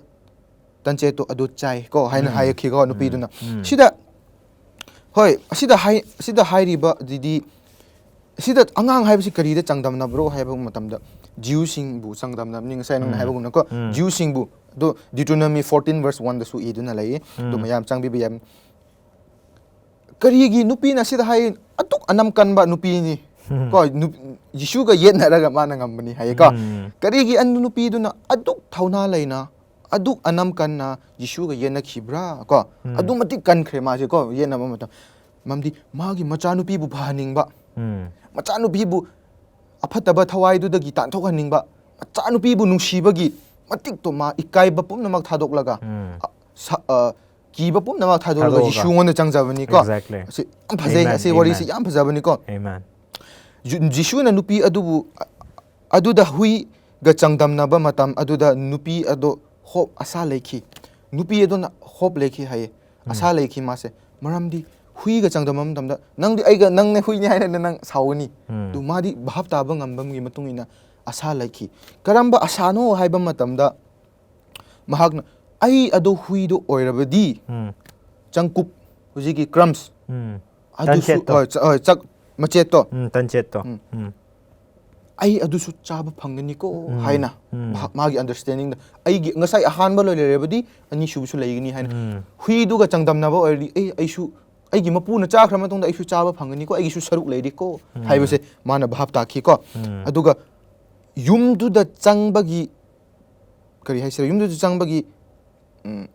ꯇꯟꯆꯦꯠꯇꯣ ꯑꯗꯨ ꯆꯥꯏ" ꯀꯣ ꯍꯥꯏꯅ ꯎꯝ. ꯍꯥꯏꯔꯛꯈꯤꯀꯣ ꯎꯝ. ꯅꯨꯄꯤꯗꯨꯅ꯫ ꯎꯝ. ꯁꯤꯗ, ꯍꯣꯏ, ꯑꯁꯤꯗ ꯍꯥꯏ-, ꯑꯁꯤꯗ ꯍꯥꯏꯔꯤꯕ ꯑꯗꯨꯗꯤ, ꯁꯤꯗ ꯑꯉꯥꯡ ꯍꯥꯏꯕꯁꯤ ꯀꯔꯤꯗ ꯆꯥꯡꯗꯝꯅꯕ꯭ꯔꯣ ꯍꯥꯏꯕ ꯃꯇꯝꯗ, ꯖ꯭ꯌꯨꯁꯤꯡꯕꯨ ꯆꯥꯡꯗꯝꯅꯕꯅꯤ, ꯉꯁꯥꯏ ꯅꯪꯅ ꯎꯝ. ꯍꯥꯏꯕꯒꯨꯝꯅꯀꯣ, ꯎꯝ. ꯖ꯭ꯌꯨꯁꯤꯡꯕꯨ꯫ ꯑꯗꯣ Deuteronomy fourteen verse one ꯗꯁꯨ ꯏꯗꯨꯅ ꯂꯩꯌꯦ꯫ ꯑꯗꯨ ꯎꯝ. ꯃꯌꯥꯝ ꯆꯪꯕꯤꯕ ꯌꯥꯏ꯫ ꯀꯔꯤꯒꯤ ꯅꯨꯄꯤꯅ ꯁꯤꯗ ꯍꯥꯏ? ꯑꯗꯨꯛ ꯑꯅꯝ ꯀꯟꯕ ꯅꯨꯄꯤꯅꯤ꯫ ꯀꯣ, ꯅꯨ-, ꯖꯤꯁꯨꯒ ꯌꯦꯠꯅꯔꯒ ꯃꯥꯅ ꯉꯝꯕꯅꯤ ꯍꯥꯏꯌꯦꯀꯣ꯫ ꯎꯝ. ꯀꯔꯤꯒꯤ ꯑꯗꯨ ꯅꯨꯄꯤꯗꯨꯅ ꯑꯗꯨꯛ ꯊꯧꯅꯥ ꯂꯩꯅ ꯑꯗꯨꯛ ꯑꯅꯝ ꯀꯟꯅ ꯖꯤꯁꯨꯒ ꯌꯦꯠꯅꯈꯤꯕ꯭ꯔꯥ ꯀꯣ? ꯎꯝ. ꯑꯗꯨꯛ ꯃꯇꯤꯛ ꯀꯟꯈ꯭ꯔꯦ ꯃꯥꯁꯦ ꯀꯣ, ꯌꯦꯠꯅꯕ ꯃꯇꯝ꯫ ꯃꯔꯝꯗꯤ ꯃꯥꯒꯤ ꯃꯆꯥꯅꯨꯄꯤꯕꯨ ꯐꯍꯟꯅꯤꯡꯕ, ꯎꯝ. ꯃꯆꯥꯅꯨꯄꯤꯕꯨ ꯑꯐꯠꯇꯕ ꯊꯋꯥꯏꯗꯨꯗꯒꯤ ꯇꯥꯟꯊꯣꯛꯍꯟꯅꯤꯡꯕ, ꯃꯆꯥꯅꯨꯄꯤꯕꯨ ꯅꯨꯡꯁꯤꯕꯒꯤ ꯃꯇꯤꯛꯇꯣ ꯃꯥ ꯏꯀꯥꯏꯕ ꯄꯨꯝꯅꯃꯛ ꯊꯥꯗꯣꯛꯂꯒ, ꯎꯝ. ꯑ, ꯁ-, ꯑ, ꯀꯤꯕ ꯄꯨꯝꯅꯃꯛ ꯊꯥꯗꯣꯛꯂꯒ ꯊꯥꯗꯣꯛꯑꯒ. ꯖꯤꯁꯨꯉꯣꯟꯗ ꯆꯪꯖꯕꯅꯤꯀꯣ꯫ Exactly. ꯑꯁꯤ ꯌꯥꯝ ꯐꯖꯩ꯫ Amen, ꯑꯁꯤ ꯋꯥꯔꯤꯁꯤ amen. ꯌꯥꯝ ꯐꯖꯕꯅꯤꯀꯣ꯫ Amen. ꯖꯨ-, ꯖꯤꯁꯨꯅ ꯅꯨꯄꯤ ꯑꯗꯨꯕꯨ, ꯑ-, ꯑꯗꯨꯗ ꯍꯨꯏꯒ ꯆꯥꯡꯗꯝꯅꯕ ꯃꯇꯝ ꯑꯗꯨꯗ ꯅꯨꯄꯤ ꯑꯗꯣ hope, ꯑꯁꯥ ꯂꯩꯈꯤ꯫ ꯅꯨꯄꯤ ꯑꯗꯨꯅ hope ꯂꯩꯈꯤ ꯍꯥꯏꯌꯦ꯫ ꯎꯝ. ꯑꯁꯥ ꯂꯩꯈꯤ ꯃꯥꯁꯦ꯫ ꯃꯔꯝꯗꯤ ꯍꯨꯏꯒ ꯆꯥꯡꯗꯝꯅꯕ ꯃꯇꯝꯗ ꯅꯪꯗꯤ ꯑꯩꯒ, ꯅꯪꯅꯦ ꯍꯨꯏꯅꯤ ꯍꯥꯏꯅ ꯅꯪ ꯁꯥꯎꯒꯅꯤ꯫ ꯎꯝ. ꯑꯗꯨ ꯃꯥꯗꯤ ꯚꯥꯞ ꯇꯥꯕ ꯉꯝꯕꯒꯤ ꯃꯇꯨꯡ ꯏꯟꯅ ꯑꯁꯥ ꯂꯩꯈꯤ꯫ ꯀꯔꯝꯕ ꯑꯁꯥꯅꯣ ꯍꯥꯏꯕ ꯃꯇꯝꯗ ꯃꯍꯥꯛꯅ, "ꯑꯩ ꯑꯗꯨ ꯍꯨꯏꯗꯣ ꯑꯣꯏꯔꯕꯗꯤ ꯎꯝ. ꯆꯪꯀꯨꯞ, ꯍꯧꯖꯤꯛꯀꯤ crumbs, ꯎꯝ. ꯑꯗꯨꯁꯨ, ꯇꯟꯆꯦꯠꯇꯣ. ꯍꯣꯏ, ꯆ-, ꯍꯣꯏ, ꯆꯥꯛ ꯃꯆꯦꯠꯇꯣ, ꯎꯝ, ꯇꯟꯆꯦꯠꯇꯣ꯫ ꯎꯝ. ꯎꯝ. ꯑꯩ ꯑꯗꯨꯁꯨ ꯆꯥꯕ ꯐꯪꯒꯅꯤꯀꯣ" ꯎꯝ. ꯍꯥꯏꯅ ꯎꯝ. ꯃꯍꯥꯛ, ꯃꯥꯒꯤ understandingꯗ, ꯑꯩꯒꯤ ꯉꯁꯥꯏ ꯑꯍꯥꯟꯕ ꯂꯣꯏ ꯂꯩꯔꯕꯗꯤ ꯑꯅꯤꯁꯨꯕꯁꯨ ꯂꯩꯒꯅꯤ ꯍꯥꯏꯅ꯫ ꯎꯝ. ꯍꯨꯏꯗꯨꯒ ꯆꯥꯡꯗꯝꯅꯕ ꯑꯣꯏꯔꯗꯤ, "ꯑꯩ, ꯑꯩꯁꯨ, ꯑꯩꯒꯤ ꯃꯄꯨꯅ ꯆꯥꯈ꯭ꯔ ꯃꯇꯨꯡꯗ ꯑꯩꯁꯨ ꯆꯥꯕ ꯐꯪꯒꯅꯤꯀꯣ, ꯑꯩꯒꯤꯁꯨ ꯁꯔꯨꯛ ꯂꯩꯔꯤꯀꯣ" ꯎꯝ. ꯍꯥꯏꯕꯁꯦ ꯃꯥꯅ ꯚꯥꯞ ꯇꯥꯈꯤꯀꯣ꯫ ꯎꯝ. ꯑꯗꯨꯒ ꯌꯨꯝꯗꯨꯗ ꯆꯪꯕꯒꯤ, ꯀꯔꯤ ꯍꯥꯏꯁꯤꯔ, ꯌꯨꯝꯗꯨꯗ ꯆꯪꯕꯒꯤ, ꯎꯝ,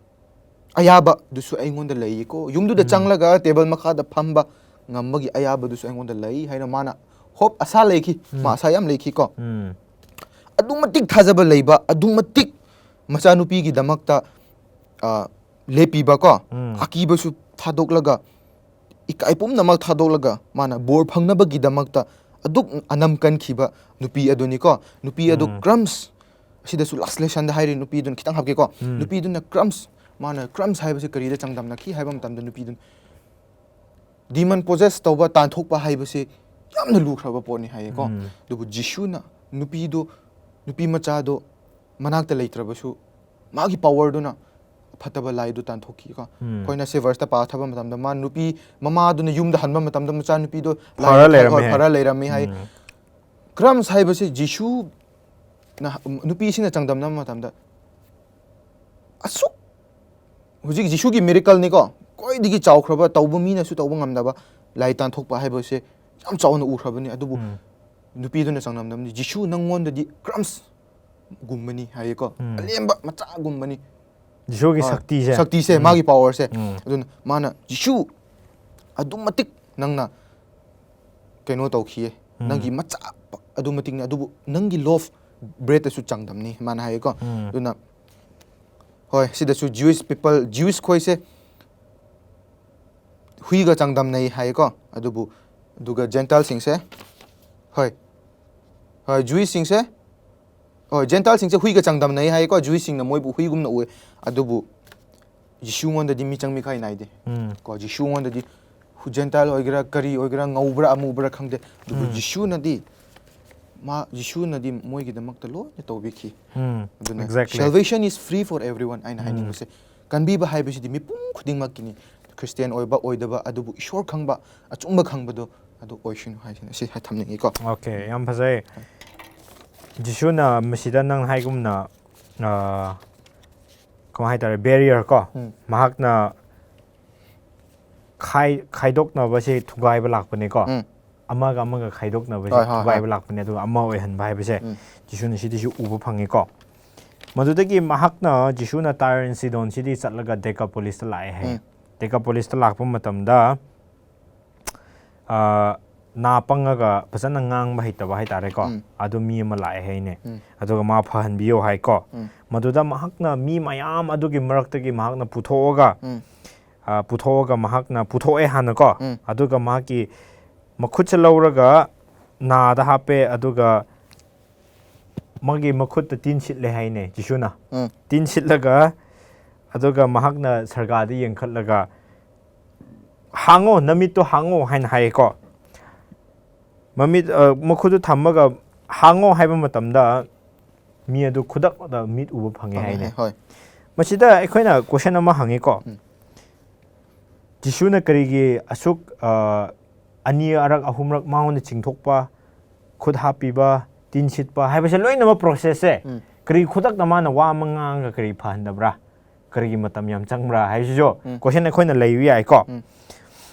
ꯑꯌꯥꯕꯗꯨꯁꯨ ꯑꯩꯉꯣꯟꯗ ꯂꯩꯌꯦꯀꯣ꯫ ꯌꯨꯝꯗꯨꯗ ꯎꯝ. ꯆꯪꯂꯒ table ꯃꯈꯥꯗ ꯐꯝꯕ ꯉꯝꯕꯒꯤ ꯑꯌꯥꯕꯗꯨꯁꯨ ꯑꯩꯉꯣꯟꯗ ꯂꯩ ꯍꯥꯏꯅ ꯃꯥꯅ hope, ꯑꯁꯥ ꯂꯩꯈꯤ꯫ ꯎꯝ. ꯃꯥ ꯑꯁꯥ ꯌꯥꯝ ꯂꯩꯈꯤꯀꯣ꯫ ꯎꯝ. ꯑꯗꯨꯛ ꯃꯇꯤꯛ ꯊꯥꯖꯕ ꯂꯩꯕ, ꯑꯗꯨꯛ ꯃꯇꯤꯛ ꯃꯆꯥꯅꯨꯄꯤꯒꯤꯗꯃꯛꯇ, ꯑ, ꯂꯦꯞꯄꯤꯕꯀꯣ꯫ ꯎꯝ. ꯑꯀꯤꯕꯁꯨ ꯊꯥꯗꯣꯛꯂꯒ, ꯏꯀꯥꯏ ꯄꯨꯝꯅꯃꯛ ꯊꯥꯗꯣꯛꯂꯒ, ꯃꯥꯅ ꯕꯣꯔ ꯐꯪꯅꯕꯒꯤꯗꯃꯛꯇ ꯑꯗꯨꯛ ꯑꯅꯝ ꯀꯟꯈꯤꯕ ꯅꯨꯄꯤ ꯑꯗꯨꯅꯤꯀꯣ꯫ ꯅꯨꯄꯤ ꯑꯗꯨ ꯎꯝ. crumbs, ꯑꯁꯤꯗꯁꯨ last lessonꯗ ꯍꯥꯏꯔꯤ, ꯅꯨꯄꯤꯗꯨꯅ ꯈꯤꯇꯪ ꯍꯥꯞꯀꯦꯀꯣ꯫ ꯎꯝ. ꯅꯨꯄꯤꯗꯨꯅ crumbs, ꯃꯥꯅ crumbs ꯍꯥꯏꯕꯁꯤ ꯀꯔꯤꯗ ꯆꯥꯡꯗꯝꯅꯈꯤ ꯍꯥꯏꯕ ꯃꯇꯝꯗ, ꯅꯨꯄꯤꯗꯨꯅ demon possess ꯇꯧꯕ, ꯇꯥꯟꯊꯣꯛꯄ ꯍꯥꯏꯕꯁꯤ ꯌꯥꯝꯅ ꯂꯨꯈ꯭ꯔꯕ ꯄꯣꯠꯅꯤ ꯍꯥꯏꯌꯦꯀꯣ꯫ ꯎꯝ. ꯑꯗꯨꯕꯨ ꯖꯤꯁꯨꯅ ꯅꯨꯄꯤꯗꯨ, ꯅꯨꯄꯤ ꯃꯆꯥꯗꯣ ꯃꯅꯥꯛꯇ ꯂꯩꯇ꯭ꯔꯕꯁꯨ, ꯃꯥꯒꯤ powerꯗꯨꯅ ꯐꯠꯇꯕ ꯂꯥꯏꯗꯨ ꯇꯥꯟꯊꯣꯛꯈꯤꯀꯣ꯫ ꯎꯝ. ꯑꯩꯈꯣꯏꯅ ꯁꯤ verseꯇ ꯄꯥꯊꯕ ꯃꯇꯝꯗ, ꯃꯥ ꯅꯨꯄꯤ, ꯃꯃꯥꯗꯨꯅ ꯌꯨꯝꯗ ꯍꯟꯕ ꯃꯇꯝꯗ ꯃꯆꯥꯅꯨꯄꯤꯗꯣ ꯂꯥꯏ ꯐꯔ ꯍꯣꯏ, ꯂꯩꯔꯝꯃꯦ ꯍꯥꯏ꯫ ꯐꯔ ꯂꯩꯔꯝꯃꯤ ꯍꯥꯏ꯫ ꯎꯝ. Crumbs ꯍꯥꯏꯕꯁꯤ ꯖꯤꯁꯨꯅ, ꯅꯨꯄꯤꯁꯤꯅ ꯆꯥꯡꯗꯝꯅꯕ ꯃꯇꯝꯗ, ꯑꯁꯨꯛ, ꯍꯧꯖꯤꯛ ꯖꯤꯁꯨꯒꯤ miracleꯅꯤꯀꯣ, ꯈ꯭ꯋꯥꯏꯗꯒꯤ ꯆꯥꯎꯈ꯭ꯔꯕ, ꯇꯧꯕ ꯃꯤꯅꯁꯨ ꯇꯧꯕ ꯉꯝꯗꯕ ꯂꯥꯏ ꯇꯥꯟꯊꯣꯛꯄ ꯍꯥꯏꯕꯁꯦ ꯌꯥꯝ ꯆꯥꯎꯅ ꯎꯈ꯭ꯔꯕꯅꯤ꯫ ꯑꯗꯨꯕꯨ ꯎꯝ. ꯅꯨꯄꯤꯗꯨꯅ ꯆꯥꯡꯗꯝꯅꯕꯅꯤ, "ꯖꯤꯁꯨ, ꯅꯪꯉꯣꯟꯗꯗꯤ crumbs, ꯒꯨꯝꯕꯅꯤ ꯍꯥꯏꯌꯦꯀꯣ꯫ ꯑꯂꯦꯝꯕ ꯃꯆꯥꯒꯨꯝꯕꯅꯤ꯫ ꯖꯤꯁꯨꯒꯤ ꯍꯣꯏ꯫ ꯁꯛꯇꯤꯁꯦ꯫ ꯁꯛꯇꯤꯁꯦ, ꯃꯥꯒꯤ ꯄꯥꯋꯔꯁꯦ꯫ ꯎꯝ꯫ ꯑꯗꯨꯅ ꯃꯥꯅ ꯖꯤꯁꯨ ꯑꯗꯨꯝ ꯃꯇꯤꯛ ꯅꯪꯅ ꯀꯩꯅꯣ ꯇꯧꯈꯤꯌꯦ꯫ ꯅꯪꯒꯤ ꯃꯆꯥ ꯑꯗꯨ ꯃꯇꯤꯛꯅꯤ, ꯑꯗꯨꯕꯨ ꯅꯪꯒꯤ ꯂꯣꯐ ꯕ꯭ꯔꯦꯠꯇꯁꯨ ꯆꯥꯡꯗꯝꯅꯤ ꯃꯥꯅ ꯍꯥꯏꯌꯦꯀꯣ꯫ ꯎꯝ꯫ ꯑꯗꯨꯅ ꯍꯣꯏ, ꯁꯤꯗꯁꯨ Jewish people, Jewish ꯈꯣꯏꯁꯦ ꯍꯨꯏꯒ ꯆꯥꯡꯗꯝꯅꯩ ꯍꯥꯏꯌꯦꯀꯣ꯫ ꯑꯗꯨꯕꯨ ꯑꯗꯨꯒ Gentileꯁꯤꯡꯁꯦ, ꯍꯣꯏ, ꯍꯣꯏ, Jewishꯁꯤꯡꯁꯦ, ꯍꯣꯏ, Gentileꯁꯤꯡꯁꯦ ꯍꯨꯏꯒ ꯆꯥꯡꯗꯝꯅꯩ ꯍꯥꯏꯌꯦꯀꯣ꯫ Jewishꯁꯤꯡꯅ ꯃꯣꯏꯕꯨ ꯍꯨꯏꯒꯨꯝꯅ ꯎꯏ꯫ ꯑꯗꯨꯕꯨ ꯖꯤꯁꯨꯉꯣꯟꯗꯗꯤ ꯃꯤꯆꯪ ꯃꯤꯈꯥꯏ ꯅꯥꯏꯗꯦ꯫ ꯎꯝ꯫ ꯀꯣ, ꯖꯤꯁꯨꯉꯣꯟꯗꯗꯤ Gentile ꯑꯣꯏꯒꯦꯔꯥ, ꯀꯔꯤ ꯑꯣꯏꯒꯦꯔꯥ, ꯉꯧꯕ꯭ꯔꯥ ꯑꯃꯨꯕ꯭ꯔꯥ ꯈꯪꯗꯦ, ꯑꯗꯨꯕꯨ ꯎꯝ꯫ ꯖꯤꯁꯨꯅꯗꯤ, ꯃꯥ, ꯖꯤꯁꯨꯅꯗꯤ ꯃꯣꯏꯒꯤꯗꯃꯛꯇ ꯂꯣꯏꯅ ꯇꯧꯕꯤꯈꯤ꯫ ꯎꯝ, ꯑꯗꯨꯅ exactly. Salvation is free for everyone ꯑꯩꯅ ꯎꯝ꯫ ꯍꯥꯏꯅꯤꯡꯕꯁꯦ, ꯀꯟꯕꯤꯕ ꯍꯥꯏꯕꯁꯤꯗꯤ ꯃꯤꯄꯨꯝ ꯈꯨꯗꯤꯡꯃꯛꯀꯤꯅꯤ꯫ ꯈ꯭ꯔꯤꯁꯇꯤꯌꯥꯟ ꯑꯣꯏꯕ ꯑꯣꯏꯗꯕ, ꯑꯗꯨꯕꯨ ꯏꯁꯣꯔ ꯈꯪꯕ, ꯑꯆꯨꯝꯕ ꯈꯪꯕꯗꯣ ꯑꯗꯨ ꯑꯣꯏꯁꯅꯨ ꯍꯥꯏꯁꯤꯅ ꯁꯤ ꯊꯝꯅꯤꯡꯉꯤꯀꯣ꯫ Okay, ꯌꯥꯝ ꯐꯖꯩ꯫ ꯖꯤꯁꯨꯅ ꯃꯁꯤꯗ ꯅꯪ ꯍꯥꯏꯒꯨꯝꯅ, ꯑꯥ, ꯀꯃꯥꯏ ꯍꯥꯏꯇꯥꯔꯦ, barrier ꯀꯣ, ꯎꯝ꯫ ꯃꯍꯥꯛꯅ ꯈꯥꯏ-, ꯈꯥꯏꯗꯣꯛꯅꯕꯁꯦ ꯊꯨꯒꯥꯏꯕ ꯂꯥꯛꯄꯅꯦꯀꯣ꯫ ꯎꯝ꯫ ꯑꯃꯒ ꯑꯃꯒ ꯈꯥꯏꯗꯣꯛꯅꯕꯁꯦ ꯍꯣꯏ, ꯍꯣꯏ, ꯊꯨꯒꯥꯏꯕ ꯍꯣꯏ꯫ ꯂꯥꯛꯄꯅꯦ, ꯑꯗꯨꯒ ꯑꯃ ꯑꯣꯏꯍꯟꯕ ꯍꯥꯏꯕꯁꯦ ꯎꯝ꯫ ꯖꯤꯁꯨꯅ ꯁꯤꯗꯁꯨ ꯎꯕ ꯐꯪꯉꯤꯀꯣ꯫ ꯃꯗꯨꯗꯒꯤ ꯃꯍꯥꯛꯅ, ꯖꯤꯁꯨꯅ ꯇꯥꯏꯔ and ꯁꯤꯗꯣꯟꯁꯤꯗꯤ ꯆꯠꯂꯒ ꯗꯦꯀꯥꯄꯣꯂꯤꯁꯇ ꯂꯥꯛꯑꯦ ꯍꯥꯏꯌꯦ꯫ ꯎꯝ꯫ ꯗꯦꯀꯥꯄꯣꯂꯤꯁꯇ ꯂꯥꯛꯄ ꯃꯇꯝꯗ, ꯑꯥ, ꯅꯥ ꯄꯪꯉꯒ ꯐꯖꯅ ꯉꯥꯡꯕ ꯍꯩꯇꯕ ꯍꯥꯏꯇꯥꯔꯦꯀꯣ꯫ ꯎꯝ꯫ ꯑꯗꯨ ꯃꯤ ꯑꯃ ꯂꯥꯛꯑꯦ ꯍꯥꯏꯅꯦ꯫ ꯎꯝ꯫ ꯑꯗꯨꯒ ꯃꯥ ꯐꯍꯟꯕꯤꯌꯣ ꯍꯥꯏꯀꯣ꯫ ꯎꯝ꯫ ꯃꯗꯨꯗ ꯃꯍꯥꯛꯅ ꯃꯤ ꯃꯌꯥꯝ ꯑꯗꯨꯒꯤ ꯃꯔꯛꯇꯒꯤ ꯃꯍꯥꯛꯅ ꯄꯨꯊꯣꯛꯑꯒ, ꯎꯝ꯫ ꯑꯥ, ꯄꯨꯊꯣꯛꯑꯒ ꯃꯍꯥꯛꯅ ꯄꯨꯊꯣꯛꯑꯦ ꯍꯥꯟꯅꯀꯣ꯫ ꯎꯝ꯫ ꯑꯗꯨꯒ ꯃꯍꯥꯛꯀꯤ ꯃꯈꯨꯠꯁꯦ ꯂꯧꯔꯒ ꯅꯥꯗ ꯍꯥꯞꯄꯦ, ꯑꯗꯨꯒ ꯃꯥꯒꯤ ꯃꯈꯨꯠꯇ ꯇꯤꯟ ꯁꯤꯠꯂꯦ ꯍꯥꯏꯅꯦ ꯖꯤꯁꯨꯅ꯫ ꯎꯝ꯫ ꯇꯤꯟ ꯁꯤꯠꯂꯒ, ꯑꯗꯨꯒ ꯃꯍꯥꯛꯅ ꯁꯔꯒꯥꯗ ꯌꯦꯡꯈꯠꯂꯒ, "ꯍꯥꯡꯉꯣ, ꯅꯃꯤꯠꯇꯣ ꯍꯥꯡꯉꯣ" ꯍꯥꯏꯅ ꯍꯥꯏꯌꯦꯀꯣ꯫ ꯃꯃꯤꯠ, ꯑ, ꯃꯈꯨꯠꯇꯨ ꯊꯝꯃꯒ "ꯍꯥꯡꯉꯣ" ꯍꯥꯏꯕ ꯃꯇꯝꯗ ꯃꯤ ꯑꯗꯨ ꯈꯨꯗꯛꯇ ꯃꯤꯠ ꯎꯕ ꯐꯪꯉꯦ ꯐꯪꯉꯦ ꯍꯥꯏꯅꯦ꯫ ꯍꯥꯏ, ꯍꯣꯏ꯫ ꯃꯁꯤꯗ ꯑꯩꯈꯣꯏꯅ question ꯑꯃ ꯍꯪꯉꯤꯀꯣ꯫ ꯎꯝ꯫ ꯖꯤꯁꯨꯅ ꯀꯔꯤꯒꯤ ꯑꯁꯨꯛ, ꯑ, ꯑꯅꯤꯔꯛ, ꯑꯍꯨꯝꯔꯛ ꯃꯉꯣꯟꯗ ꯆꯤꯡꯊꯣꯛꯄ, ꯈꯨꯠ ꯍꯥꯞꯄꯤꯕ, ꯇꯤꯟ ꯁꯤꯠꯄ ꯍꯥꯏꯕꯁꯦ ꯂꯣꯏꯅꯃꯛ process ꯁꯦ ꯎꯝ꯫ ꯀꯔꯤ ꯈꯨꯗꯛꯇ ꯃꯥꯅ ꯋꯥ ꯑꯃ ꯉꯥꯡꯉꯒ ꯀꯔꯤ ꯐꯍꯟꯗꯕ꯭ꯔꯥ? ꯀꯔꯤꯒꯤ ꯃꯇꯝ ꯌꯥꯝ ꯆꯪꯕ꯭ꯔꯥ ꯍꯥꯏꯁꯤꯁꯨ ꯎꯝ꯫ question ꯑꯩꯈꯣꯏꯅ ꯂꯩꯕ ꯌꯥꯏꯀꯣ꯫ ꯎꯝ꯫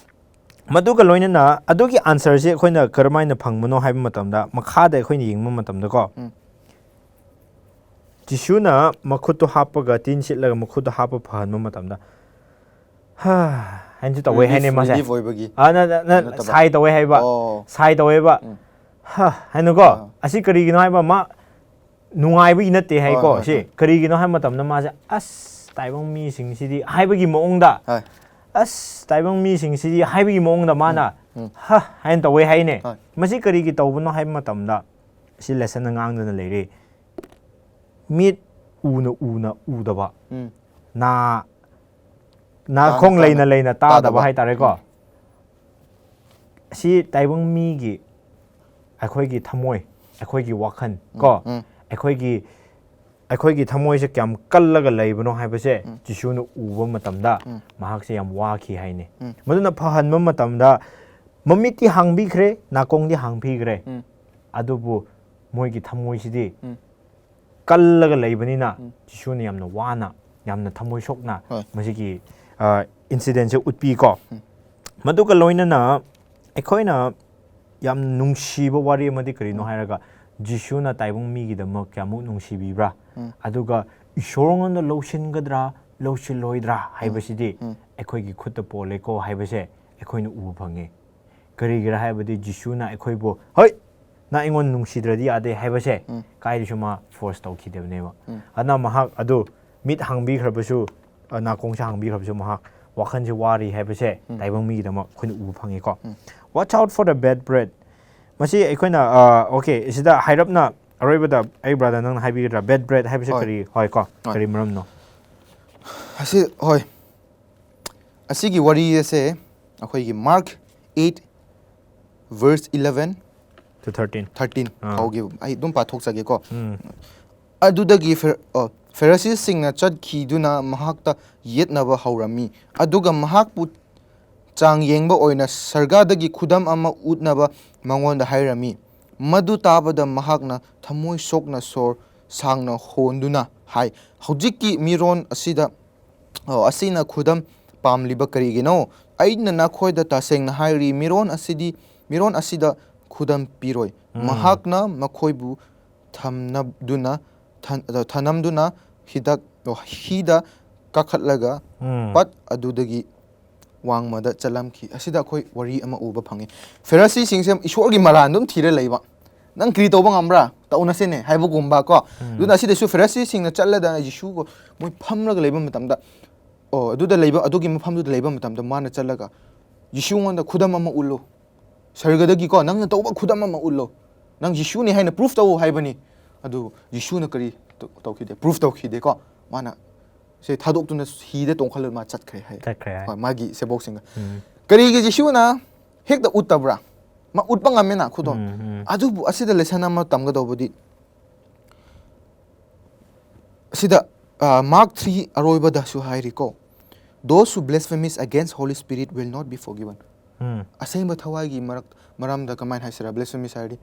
ꯃꯗꯨꯒ ꯂꯣꯏꯅꯅ ꯑꯗꯨꯒꯤ answer ꯁꯦ ꯑꯩꯈꯣꯏꯅ ꯀꯔꯝꯍꯥꯏꯅ ꯐꯪꯕꯅꯣ ꯍꯥꯏꯕ ꯃꯇꯝꯗ, ꯃꯈꯥꯗ ꯑꯩꯈꯣꯏꯅ ꯌꯦꯡꯕ ꯃꯇꯝꯗꯀꯣ, ꯎꯝ꯫ ꯖꯤꯁꯨꯅ ꯃꯈꯨꯠꯇꯣ ꯍꯥꯞꯄꯒ, ꯇꯤꯟ ꯁꯤꯠꯂꯒ ꯃꯈꯨꯠꯇꯣ ꯍꯥꯞꯄ ꯐꯍꯟꯕ ꯃꯇꯝꯗ, "ꯍꯥ" ꯍꯥꯏꯅꯁꯨ ꯇꯧꯋꯦ ꯍꯥꯏꯅꯦ ꯃꯥꯁꯦ꯫ ꯔꯤꯂꯤꯐ ꯑꯣꯏꯕꯒꯤ ꯑ, ꯅ- ꯅ- ꯅ- ꯅꯠꯇꯕ꯫ ꯁꯥꯏ ꯇꯧꯋꯦ ꯍꯥꯏꯕ꯫ ꯑꯣ ꯁꯥꯏ ꯇꯧꯋꯦꯕ꯫ ꯎꯝ꯫ "ꯍꯥ" ꯍꯥꯏꯅꯀꯣ꯫ ꯑꯥ꯫ ꯑꯁꯤ ꯀꯔꯤꯒꯤꯅꯣ ꯍꯥꯏꯕ, ꯃꯥ ꯅꯨꯡꯉꯥꯏꯕꯒꯤ ꯅꯠꯇꯦ ꯍꯥꯏꯀꯣ꯫ ꯍꯣꯏ, ꯍꯣꯏ, ꯁꯤ ꯍꯣꯏ꯫ ꯀꯔꯤꯒꯤꯅꯣ ꯍꯥꯏꯕ ꯃꯇꯝꯗ ꯃꯥꯁꯦ, "ꯑꯁ, ꯇꯥꯏꯕꯪ ꯃꯤꯁꯤꯡꯁꯤꯗꯤ" ꯍꯥꯏꯕꯒꯤ ꯃꯑꯣꯡꯗ, ꯍꯣꯏ "ꯑꯁ, ꯇꯥꯏꯕꯪ ꯃꯤꯁꯤꯡꯁꯤꯗꯤ" ꯍꯥꯏꯕꯒꯤ ꯃꯑꯣꯡꯗ ꯃꯥꯅ ꯎꯝ꯫ "ꯍꯥ" ꯍꯥꯏꯅ ꯇꯧꯋꯦ ꯍꯥꯏꯅꯦ꯫ ꯍꯣꯏ꯫ ꯃꯁꯤ ꯀꯔꯤꯒꯤ ꯇꯧꯕꯅꯣ ꯍꯥꯏꯕ ꯃꯇꯝꯗ, ꯁꯤ ꯂꯦꯁꯟꯅ ꯉꯥꯡꯗꯨꯅ ꯂꯩꯔꯤ, ꯃꯤꯠ ꯎꯅ ꯎꯅ ꯎꯗꯕ, ꯎꯝ꯫ ꯅꯥ ꯅꯥꯈꯣꯡ ꯇꯥꯅ ꯂꯩꯅ ꯂꯩꯅ ꯇꯥꯗꯕ ꯇꯥꯗꯕ꯫ ꯍꯥꯏꯇꯥꯔꯦꯀꯣ꯫ ꯎꯝ꯫ ꯁꯤ ꯇꯥꯏꯕꯪ ꯃꯤꯒꯤ, ꯑꯩꯈꯣꯏꯒꯤ ꯊꯃꯣꯏ, ꯑꯩꯈꯣꯏꯒꯤ ꯋꯥꯈꯜ ꯀꯣ, ꯎꯝ꯫ ꯑꯩꯈꯣꯏꯒꯤ ꯑꯩꯈꯣꯏꯒꯤ ꯊꯃꯣꯏꯁꯦ ꯀꯌꯥꯝ ꯀꯜꯂꯒ ꯂꯩꯕꯅꯣ ꯍꯥꯏꯕꯁꯦ ꯎꯝ꯫ ꯖꯤꯁꯨꯅ ꯎꯕ ꯃꯇꯝꯗ ꯎꯝ꯫ ꯃꯍꯥꯛꯁꯦ ꯌꯥꯝ ꯋꯥꯈꯤ ꯍꯥꯏꯅꯤ꯫ ꯎꯝ꯫ ꯃꯗꯨꯅ ꯐꯍꯟꯕ ꯃꯇꯝꯗ ꯃꯃꯤꯠꯇꯤ ꯍꯥꯡꯕꯤꯈ꯭ꯔꯦ, ꯅꯥꯀꯣꯡꯗꯤ ꯍꯥꯡꯕꯤꯈ꯭ꯔꯦ, ꯎꯝ꯫ ꯑꯗꯨꯕꯨ ꯃꯣꯏꯒꯤ ꯊꯃꯣꯏꯁꯤꯗꯤ ꯎꯝ꯫ ꯀꯜꯂꯒ ꯂꯩꯕꯅꯤꯅ ꯎꯝ꯫ ꯖꯤꯁꯨꯅ ꯌꯥꯝꯅ ꯋꯥꯅ, ꯌꯥꯝꯅ ꯊꯃꯣꯏ ꯁꯣꯛꯅ ꯍꯣꯏ꯫ ꯃꯁꯤꯒꯤ ꯏꯟꯁꯤꯗꯦꯟꯁꯦ ꯎꯠꯄꯤꯀꯣ꯫ ꯎꯝ꯫ ꯃꯗꯨꯒ ꯂꯣꯏꯅꯅ ꯑꯩꯈꯣꯏꯅ ꯌꯥꯝ ꯅꯨꯡꯁꯤꯕ ꯋꯥꯔꯤ ꯑꯃꯗꯤ ꯀꯔꯤꯅꯣ ꯎꯝ꯫ ꯍꯥꯏꯔꯒ, ꯖꯤꯁꯨꯅ ꯇꯥꯏꯕꯪ ꯃꯤꯒꯤꯗꯃꯛ ꯀꯌꯥꯃꯨꯛ ꯅꯨꯡꯁꯤꯕꯤꯕ꯭ꯔꯥ, ꯎꯝ꯫ ꯑꯗꯨꯒ ꯏꯁꯣꯔꯉꯣꯟꯗ ꯂꯧꯁꯤꯟꯒꯗ꯭ꯔꯥ ꯂꯧꯁꯤꯜꯂꯣꯏꯗ꯭ꯔꯥ ꯍꯥꯏꯕꯁꯤꯗꯤ ꯎꯝ꯫ ꯑꯩꯈꯣꯏꯒꯤ ꯈꯨꯠꯇ ꯄꯣꯜꯂꯦꯀꯣ ꯍꯥꯏꯕꯁꯦ ꯑꯩꯈꯣꯏꯅ ꯎꯕ ꯐꯪꯉꯤ꯫ ꯀꯔꯤꯒꯤꯔꯥ ꯍꯥꯏꯕꯗꯤ ꯖꯤꯁꯨꯅ ꯑꯩꯈꯣꯏꯕꯨ, "ꯍꯣꯏ, ꯅꯪ ꯑꯩꯉꯣꯟꯗ ꯅꯨꯡꯁꯤꯗ꯭ꯔꯗꯤ ꯌꯥꯗꯦ" ꯍꯥꯏꯕꯁꯦ ꯎꯝ꯫ ꯀꯥꯏꯗꯁꯨ ꯃꯥ ꯐꯣꯔꯁ ꯇꯧꯈꯤꯗꯕꯅꯦꯕ꯫ ꯎꯝ꯫ ꯑꯗꯨꯅ ꯃꯍꯥꯛ ꯑꯗꯨ ꯃꯤꯠ ꯍꯥꯡꯕꯤꯈ꯭ꯔꯕꯁꯨ, ꯑ, ꯅꯥꯀꯣꯡꯁꯦ ꯍꯥꯡꯕꯤꯈ꯭ꯔꯕꯁꯨ, ꯃꯍꯥꯛ ꯋꯥꯈꯜꯁꯦ ꯋꯥꯔꯤ ꯍꯥꯏꯕꯁꯦ ꯎꯝ꯫ ꯇꯥꯏꯕꯪ ꯃꯤꯒꯤꯗꯃꯛ ꯑꯩꯈꯣꯏꯅ ꯎꯕ ꯐꯪꯉꯤꯀꯣ꯫ ꯎꯝ꯫ "Watch out for the bad bread"꯫ ꯃꯁꯤ ꯑꯩꯈꯣꯏꯅ, ꯑ, ꯑꯣꯀꯦ, ꯁꯤꯗ ꯍꯥꯏꯔꯞꯅ ꯑꯔꯣꯏꯕꯗ ꯑꯩ ꯕ꯭ꯔꯥꯗꯔ ꯅꯪꯅ ꯍꯥꯏꯕꯤꯒꯗ꯭ꯔꯥ? ꯕꯦꯗ ꯕ꯭ꯔꯦꯗ ꯍꯥꯏꯕꯁꯦ ꯍꯣꯏ꯫ ꯀꯔꯤ, ꯍꯣꯏ ꯀꯣ, ꯍꯣꯏ꯫ ꯀꯔꯤ ꯃꯔꯝꯅꯣ? ꯑꯁꯤ, ꯍꯣꯏ꯫ ꯑꯁꯤꯒꯤ ꯋꯥꯔꯤ ꯑꯁꯦ ꯑꯩꯈꯣꯏꯒꯤ Mark eight verse eleven To thirteen꯫ thirteen ꯑꯥ꯫ ꯐꯥꯎꯒꯤ ꯑꯩ ꯑꯗꯨꯝ ꯄꯥꯊꯣꯛꯆꯒꯦꯀꯣ꯫ ꯎꯝ꯫ ꯑꯗꯨꯗꯒꯤ ꯐꯦ-, ꯑ, ꯐꯦꯔꯤꯁꯤꯁꯤꯡꯅ ꯆꯠꯈꯤꯗꯨꯅ ꯃꯍꯥꯛꯇ ꯌꯦꯠꯅꯕ ꯍꯧꯔꯝꯃꯤ꯫ ꯑꯗꯨꯒ ꯃꯍꯥꯛꯄꯨ ꯆꯥꯡ ꯌꯦꯡꯕ ꯑꯣꯏꯅ ꯁꯔꯒꯥꯗꯒꯤ ꯈꯨꯗꯝ ꯑꯃ ꯎꯠꯅꯕ ꯃꯉꯣꯟꯗ ꯍꯥꯏꯔꯝꯃꯤ꯫ ꯃꯗꯨ ꯇꯥꯕꯗ ꯃꯍꯥꯛꯅ ꯊꯃꯣꯏ ꯁꯣꯛꯅ ꯁꯣꯔ ꯁꯥꯡꯅ ꯍꯣꯟꯗꯨꯅ ꯍꯥꯏ, "ꯍꯧꯖꯤꯛꯀꯤ ꯃꯤꯔꯣꯟ ꯑꯁꯤꯗ, ꯑ, ꯑꯁꯤꯅ ꯈꯨꯗꯝ ꯄꯥꯝꯂꯤꯕ ꯀꯔꯤꯒꯤꯅꯣ? ꯑꯩꯅ ꯅꯈꯣꯏꯗ ꯇꯁꯦꯡꯅ ꯍꯥꯏꯔꯤ, ꯃꯤꯔꯣꯟ ꯑꯁꯤꯗꯤ, ꯃꯤꯔꯣꯟ ꯑꯁꯤꯗ ꯈꯨꯗꯝ ꯄꯤꯔꯣꯏ꯫" ꯎꯝ꯫ ꯃꯍꯥꯛꯅ ꯃꯈꯣꯏꯕꯨ ꯊꯝꯅꯗꯨꯅ ꯊꯟ- ꯑꯗꯣ ꯊꯅꯝꯗꯨꯅ ꯍꯤꯗꯛ ꯑꯣ, ꯍꯤꯗ ꯀꯥꯈꯠꯂꯒ ꯎꯝ. ꯄꯠ ꯑꯗꯨꯗꯒꯤ ꯋꯥꯡꯃꯗ ꯆꯠꯂꯝꯈꯤ꯫ ꯑꯁꯤꯗ ꯑꯩꯈꯣꯏ ꯋꯥꯔꯤ ꯑꯃ ꯎꯕ ꯐꯪꯉꯤ꯫ ꯐꯦꯔꯁꯤꯁꯤꯡꯁꯦ ꯏꯁꯣꯔꯒꯤ ꯃꯔꯥꯟ ꯑꯗꯨꯝ ꯊꯤꯔ ꯂꯩꯕ꯫ "ꯅꯪ ꯀꯔꯤ ꯇꯧꯕ ꯉꯝꯕ꯭ꯔꯥ? ꯇꯧꯅꯁꯦꯅꯦ" ꯍꯥꯏꯕꯒꯨꯝꯕ ꯀꯣ꯫ ꯎꯝ. ꯑꯗꯨꯅ ꯑꯁꯤꯗꯁꯨ ꯐꯦꯔꯁꯤꯁꯤꯡꯅ ꯆꯠꯂꯗꯅ ꯌꯤꯁꯨꯒ ꯃꯣꯏ ꯐꯝꯂꯒ ꯂꯩꯕ ꯃꯇꯝꯗ, ꯑꯣ, ꯑꯗꯨꯗ ꯂꯩꯕ, ꯑꯗꯨꯒꯤ ꯃꯐꯝꯗꯨꯗ ꯂꯩꯕ ꯃꯇꯝꯗ ꯃꯥꯅ ꯆꯠꯂꯒ ꯌꯤꯁꯨꯉꯣꯟꯗ "ꯈꯨꯗꯝ ꯑꯃ ꯎꯠꯂꯨ, ꯁꯔꯒꯗꯒꯤꯀꯣ ꯅꯪꯅ ꯇꯧꯕ ꯈꯨꯗꯝ ꯑꯃ ꯎꯠꯂꯨ, ꯅꯪ ꯌꯤꯁꯨꯅꯤ ꯍꯥꯏꯅ ꯄ꯭ꯔꯨꯐ ꯇꯧ" ꯍꯥꯏꯕꯅꯤ꯫ ꯑꯗꯨ ꯌꯤꯁꯨꯅ ꯀꯔꯤ ꯇꯧ- ꯇꯧꯈꯤꯗꯦ? ꯄ꯭ꯔꯨꯐ ꯇꯧꯈꯤꯗꯦꯀꯣ꯫ ꯃꯥꯅ ꯁꯦ ꯊꯥꯗꯣꯛꯇꯨꯅ ꯍꯤꯗ ꯇꯣꯡꯈꯠꯂꯒ ꯃꯥ ꯆꯠꯈ꯭ꯔꯦ ꯍꯥꯏ꯫ ꯆꯠꯈ꯭ꯔꯦ ꯍꯥꯏ꯫ ꯍꯣꯏ, ꯃꯥꯒꯤ ꯁꯦꯕꯣꯛꯁꯤꯡꯒ꯫ ꯎꯝ. ꯀꯔꯤꯒꯤ ꯌꯤꯁꯨꯅ ꯍꯦꯛꯇ ꯎꯠꯇꯕ꯭ꯔꯥ? ꯃꯥ ꯎꯠꯄ ꯉꯝꯃꯦꯅ ꯈꯨꯗꯣ꯫ ꯎꯝ, ꯎꯝ. ꯑꯗꯨꯕꯨ ꯑꯁꯤꯗ ꯂꯦꯁꯟ ꯑꯃ ꯇꯝꯒꯗꯧꯕꯗꯤ, ꯑꯁꯤꯗ ꯃꯥꯔꯛ ꯊ꯭ꯔꯤ ꯑꯔꯣꯏꯕꯗꯁꯨ ꯍꯥꯏꯔꯤꯀꯣ, "Those who blasphemies against Holy Spirit will not be forgiven." ꯎꯝ. ꯑꯁꯦꯡꯕ ꯊꯋꯥꯏꯒꯤ ꯃꯔꯛ ꯃꯔꯝꯗ ꯀꯃꯥꯏꯅ ꯍꯥꯏꯁꯤꯔꯥ? Blasphemies ꯍꯥꯏꯔꯗꯤ,